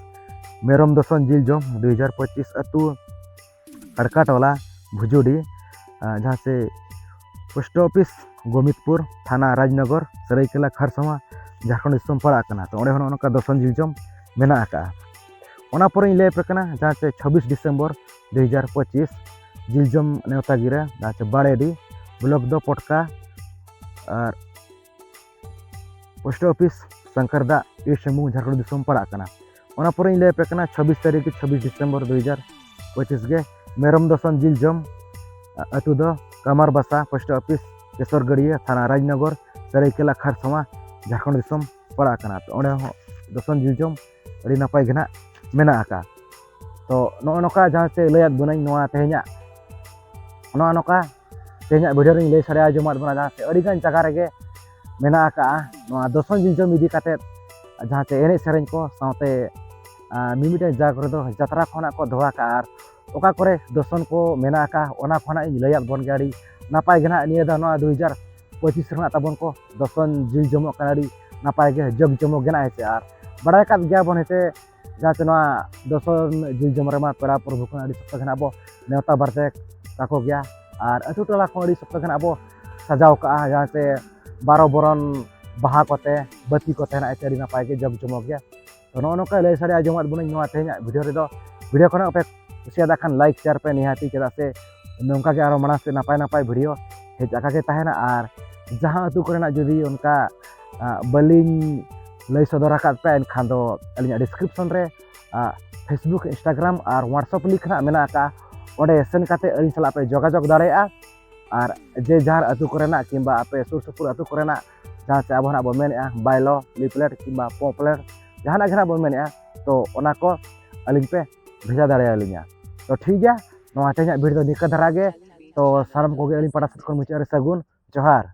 ᱢᱮᱨᱚᱢ ᱫᱚᱥᱚᱱ ᱡᱤᱞ ᱡᱚᱢ ᱫᱩ ᱦᱟᱡᱟᱨ ᱯᱚᱸᱪᱤᱥ᱾ ᱟᱹᱛᱩ ᱠᱟᱲᱠᱟᱴᱚᱞᱟ, ᱵᱷᱩᱡᱩᱰᱤ, ᱟᱨ ᱡᱟᱦᱟᱸ ᱥᱮ ᱯᱳᱥᱴ ᱚᱯᱷᱤᱥ ᱜᱳᱢᱤᱛᱯᱩᱨ, ᱛᱷᱟᱱᱟ ᱨᱟᱡᱽᱱᱚᱜᱚᱨ, ᱥᱟᱹᱨᱟᱹᱭᱠᱮᱞᱟ ᱠᱷᱟᱨᱥᱟᱣᱟ, ᱡᱷᱟᱲᱠᱷᱚᱸᱰ ᱫᱤᱥᱚᱢ ᱯᱟᱲᱟᱜ ᱠᱟᱱᱟ᱾ ᱛᱚ ᱚᱸᱰᱮ ᱦᱚᱸ ᱱᱚᱜᱼᱚ ᱱᱚᱝᱠᱟ ᱫᱚᱥᱚᱱ ᱡᱤᱞ ᱡᱚᱢ ᱢᱮᱱᱟᱜ ᱟᱠᱟᱫᱼᱟ᱾ ᱚᱱᱟ ᱯᱚᱨᱮᱧ ᱞᱟᱹᱭ ᱟᱯᱮ ᱠᱟᱱᱟ ᱡᱟᱦᱟᱸ ᱪᱮ ᱪᱷᱟᱵᱵᱤᱥ ᱰᱤᱥᱮᱢᱵᱚᱨ ᱫᱩ ᱦᱟᱡᱟᱨ ᱯᱚᱸᱪᱤᱥ ᱡᱤᱞᱡᱚᱢ ᱱᱮᱣᱛᱟ ᱜᱤᱨᱟᱹ, ᱡᱟᱦᱟᱸ ᱪᱮ ᱵᱟᱲᱮᱰᱤ, ᱵᱞᱚᱠ ᱫᱚ ᱯᱚᱴᱠᱟ ᱟᱨ post office Sankarda, east Singhbhum, Jharkhand ᱫᱤᱥᱚᱢ ᱯᱟᱲᱟᱜ ᱠᱟᱱᱟ᱾ ᱚᱱᱟ ᱯᱚᱨᱮᱧ ᱞᱟᱹᱭ ᱟᱯᱮ ᱠᱟᱱᱟ ᱪᱷᱟᱵᱵᱤᱥ ᱛᱟᱹᱨᱤᱠᱷ ᱪᱷᱟᱵᱵᱤᱥ ᱰᱤᱥᱮᱢᱵᱚᱨ ᱫᱩ ᱦᱟᱡᱟᱨ ᱯᱚᱸᱪᱤᱥ ᱜᱮ ᱢᱮᱨᱚᱢ ᱫᱚᱥᱚᱱ ᱡᱤᱞ ᱡᱚᱢ ᱟᱹᱛᱩ ᱫᱚ ᱠᱟᱢᱟᱨ ᱵᱟᱥᱟ, ᱯᱳᱥᱴ ᱚᱯᱷᱤᱥ ᱠᱮᱥᱚᱨ ᱜᱟᱹᱲᱭᱟᱹ, ᱛᱷᱟᱱᱟ ᱨᱟᱡᱽᱱᱚᱜᱚᱨ, ᱥᱟᱹᱨᱟᱹᱭᱠᱮᱞᱟ ᱠᱷᱟᱨᱥᱟᱣᱟ, ᱡᱷᱟᱲᱠᱷᱚᱸᱰ ᱫᱤᱥᱚᱢ ᱯᱟᱲᱟᱜ ᱠᱟᱱᱟ᱾ ᱛᱚ ᱚᱸᱰᱮ ᱦᱚᱸ ᱫᱚᱥᱚᱱ ᱡᱤᱞ ᱡᱚᱢ ᱟᱹᱰᱤ ᱱᱟᱯᱟᱭ ᱜᱮ ᱱᱟᱜ ᱢᱮᱱᱟᱜ ᱟᱠᱟᱫᱼᱟ᱾ ᱛᱚ ᱱᱚᱜᱼᱚ ᱱᱚᱝᱠᱟ ᱡᱟᱦᱟᱸ ᱪᱮ ᱞᱟᱹᱭᱟᱫ ᱵᱚᱱᱟᱹᱧ ᱱᱚᱣᱟ ᱛᱮᱦᱮᱧᱟᱜ, ᱱᱚᱜᱼᱚ ᱱᱚᱝᱠᱟ ᱛᱮᱦᱮᱧᱟᱜ ᱵᱷᱤᱰᱤᱭᱳ ᱨᱤᱧ ᱞᱟᱹᱭ ᱥᱟᱰᱮ ᱟᱸᱡᱚᱢᱟᱫ ᱵᱚᱱᱟ, ᱡᱟᱦᱟᱸ ᱪᱮ ᱟᱹᱰᱤᱜᱟᱱ ᱡᱟᱭᱜᱟ ᱨᱮᱜᱮ ᱢᱮᱱᱟᱜ ᱟᱠᱟᱫᱼᱟ ᱱᱚᱣᱟ ᱫᱚᱥᱚᱱ ᱡᱤᱞ ᱡᱚᱢ ᱤᱫᱤ ᱠᱟᱛᱮᱫ, ᱡᱟᱦᱟᱸ ᱪᱮ ᱮᱱᱮᱡ ᱥᱮᱨᱮᱧ ᱠᱚ ᱥᱟᱶᱛᱮ ᱟᱨ ᱢᱤᱢᱤᱫᱴᱟᱝ ᱡᱟᱭᱜᱟ ᱠᱚᱨᱮ ᱫᱚ ᱡᱟᱛᱨᱟ ᱠᱚ ᱱᱟᱜ ᱠᱚ ᱫᱚᱦᱚ ᱟᱠᱟᱫᱼᱟ᱾ ᱟᱨ ᱚᱠᱟ ᱠᱚᱨᱮ ᱫᱚᱥᱚᱱ ᱠᱚ ᱢᱮᱱᱟᱜ ᱟᱠᱟᱫᱼᱟ, ᱚᱱᱟ ᱠᱚ ᱱᱟᱜ ᱤᱧ ᱞᱟᱹᱭᱟᱫ ᱵᱚᱱ ᱜᱮᱭᱟ᱾ ᱟᱹᱰᱤ ᱱᱟᱯᱟᱭ ᱜᱮ ᱱᱟᱜ ᱱᱤᱭᱟᱹ ᱫᱷᱟᱣ ᱱᱚᱣᱟ ᱫᱩ ᱦᱟᱡᱟᱨ ᱯᱚᱸᱪᱤᱥ ᱨᱮᱱᱟᱜ ᱛᱟᱵᱚᱱ ᱠᱚ ᱫᱚᱥᱚᱱ ᱡᱤᱞ ᱡᱚᱢᱚᱜ ᱠᱟᱱᱟ, ᱟᱹᱰᱤ ᱱᱟᱯᱟᱭ ᱜᱮ ᱡᱚᱜᱽ ᱡᱚᱢᱚᱠ ᱜᱮ ᱱᱟᱜ ᱦᱮᱸ ᱥᱮ᱾ ᱟᱨ ᱵᱟᱲᱟᱭ ᱠᱟᱫ ᱜᱮᱭᱟ ᱵᱚᱱ ᱦᱮᱸ ᱥᱮ, ᱡᱟᱦᱟᱸ ᱪᱮ ᱱᱚᱣᱟ ᱫᱚᱥᱚᱱ ᱡᱤᱞ ᱡᱚᱢ ᱨᱮᱢᱟ ᱯᱮᱲᱟ ᱯᱨᱚᱵᱷᱩ ᱠᱷᱚᱱ ᱟᱹᱰᱤ ᱥᱚᱠᱛᱚ ᱜᱮ ᱱᱟᱜ ᱵᱚ ᱱᱮᱣᱛᱟ ᱵᱟᱨᱛᱮ ᱠᱟᱠᱚ ᱜᱮᱭᱟ᱾ ᱟᱨ ᱟᱹᱛᱩ ᱴᱚᱞᱟ ᱠᱷᱚᱱ ᱟᱹᱰᱤ ᱥᱚᱠᱛᱚ ᱜᱮ ᱱᱟᱜ ᱵᱚ ᱥᱟᱡᱟᱣ ᱠᱟᱜᱼᱟ, ᱡᱟᱦᱟᱸ ᱪᱮ ᱵᱟᱨᱚ ᱵᱚᱨᱚᱱ ᱵᱟᱦᱟ ᱠᱚᱛᱮ, ᱵᱟᱹᱛᱤ ᱠᱚᱛᱮ ᱱᱟᱜ ᱦᱮᱸ ᱥᱮ, ᱟᱹᱰᱤ ᱱᱟᱯᱟᱭ ᱜᱮ ᱡᱚᱜᱽ ᱡᱚᱢᱚᱠ ᱜᱮ᱾ ᱛᱚ ᱱᱚᱜᱼᱚ ᱱᱚᱝᱠᱟ ᱞᱟᱹᱭ ᱥᱟᱰᱮ ᱟᱸᱡᱚᱢᱟᱫ ᱵᱚᱱᱟᱹᱧ ᱱᱚᱣᱟ ᱛᱮᱦᱮᱧᱟᱜ ᱵᱷᱤᱰᱤᱭᱳ ᱨᱮᱫᱚ᱾ ᱵᱷᱤᱰᱤᱭᱳ ᱠᱷᱚᱱᱟᱜ ᱯᱮ ᱠᱩᱥᱤᱭᱟᱫᱟ ᱠᱷᱟᱱ ᱞᱟᱭᱤᱠ ᱥᱮᱭᱟᱨ ᱯᱮ ᱱᱤᱦᱟᱹᱛᱤ, ᱪᱮᱫᱟᱜ ᱥᱮ ᱱᱚᱝᱠᱟ ᱜᱮ ᱟᱨᱚ ᱢᱟᱲᱟᱝ ᱥᱮᱫ ᱱᱟᱯᱟᱭ ᱱᱟᱯᱟᱭ ᱵᱷᱤᱰᱤᱭᱳ ᱦᱮᱡ ᱟᱠᱟ ᱜᱮ ᱛᱟᱦᱮᱱᱟ᱾ ᱟᱨ ᱡᱟᱦᱟᱸ ᱟᱹᱛᱩ ᱠᱚᱨᱮᱱᱟᱜ ᱡᱩᱫᱤ ᱚᱱᱠᱟ ᱟᱸ, ᱵᱟᱹᱞᱤᱧ ᱞᱟᱹᱭ ᱥᱚᱫᱚᱨ ᱟᱠᱟᱫ ᱯᱮᱭᱟ, ᱮᱱᱠᱷᱟᱱ ᱫᱚ ᱟᱹᱞᱤᱧᱟᱜ ᱰᱤᱥᱠᱨᱤᱯᱥᱚᱱ ᱨᱮ ᱟᱸ, ᱯᱷᱮᱥᱵᱩᱠ, ᱤᱱᱥᱴᱟᱜᱨᱟᱢ ᱟᱨ ᱣᱟᱴᱥᱮᱯ ᱞᱤᱝᱠ ᱱᱟᱜ ᱢᱮᱱᱟᱜ ᱟᱠᱟᱫᱼᱟ᱾ ᱚᱸᱰᱮ ᱥᱮᱱ ᱠᱟᱛᱮ ᱟᱹᱞᱤᱧ ᱥᱟᱞᱟᱜ ᱯᱮ ᱡᱳᱜᱟᱡᱳᱜᱽ ᱫᱟᱲᱮᱭᱟᱜᱼᱟ᱾ ᱟᱨ ᱡᱮ ᱡᱟᱦᱟᱸ ᱟᱹᱛᱩ ᱠᱚᱨᱮᱱᱟᱜ ᱠᱤᱝᱵᱟ ᱟᱯᱮ ᱥᱩᱨ ᱥᱩᱯᱩᱨ ᱟᱹᱛᱩ ᱠᱚᱨᱮᱱᱟᱜ ᱡᱟᱦᱟᱸ ᱪᱮ ᱟᱵᱚ ᱱᱟᱜ ᱵᱚᱱ ᱢᱮᱱᱮᱫᱼᱟ ᱵᱟᱭᱞᱚ, ᱞᱤᱯᱞᱮᱴ ᱠᱤᱝᱵᱟ ᱯᱚᱢᱯᱞᱮᱴ, ᱡᱟᱦᱟᱱᱟᱜ ᱜᱮ ᱱᱟᱜ ᱵᱚᱱ ᱢᱮᱱᱮᱫᱼᱟ, ᱛᱚ ᱚᱱᱟ ᱠᱚ ᱟᱹᱞᱤᱧ ᱯᱮ ᱵᱷᱮᱡᱟ ᱫᱟᱲᱮᱭᱟᱞᱤᱧᱟ᱾ ᱛᱚ ᱴᱷᱤᱠ ᱜᱮᱭᱟ, ᱱᱚᱣᱟ ᱛᱮᱦᱮᱧᱟᱜ ᱵᱷᱤᱰᱤᱭᱳ ᱫᱚ ᱱᱤᱝᱠᱟᱹ ᱫᱷᱟᱨᱟ ᱜᱮ᱾ ᱛᱚ ᱥᱟᱱᱟᱢ ᱠᱚᱜᱮ ᱟᱹᱞᱤᱧ ᱯᱟᱦᱴᱟ ᱥᱮᱫ ᱠᱷᱚᱱ ᱢᱩᱪᱟᱹᱫ ᱨᱮ ᱥᱟᱹᱜᱩᱱ ᱡᱚᱦᱟᱨ᱾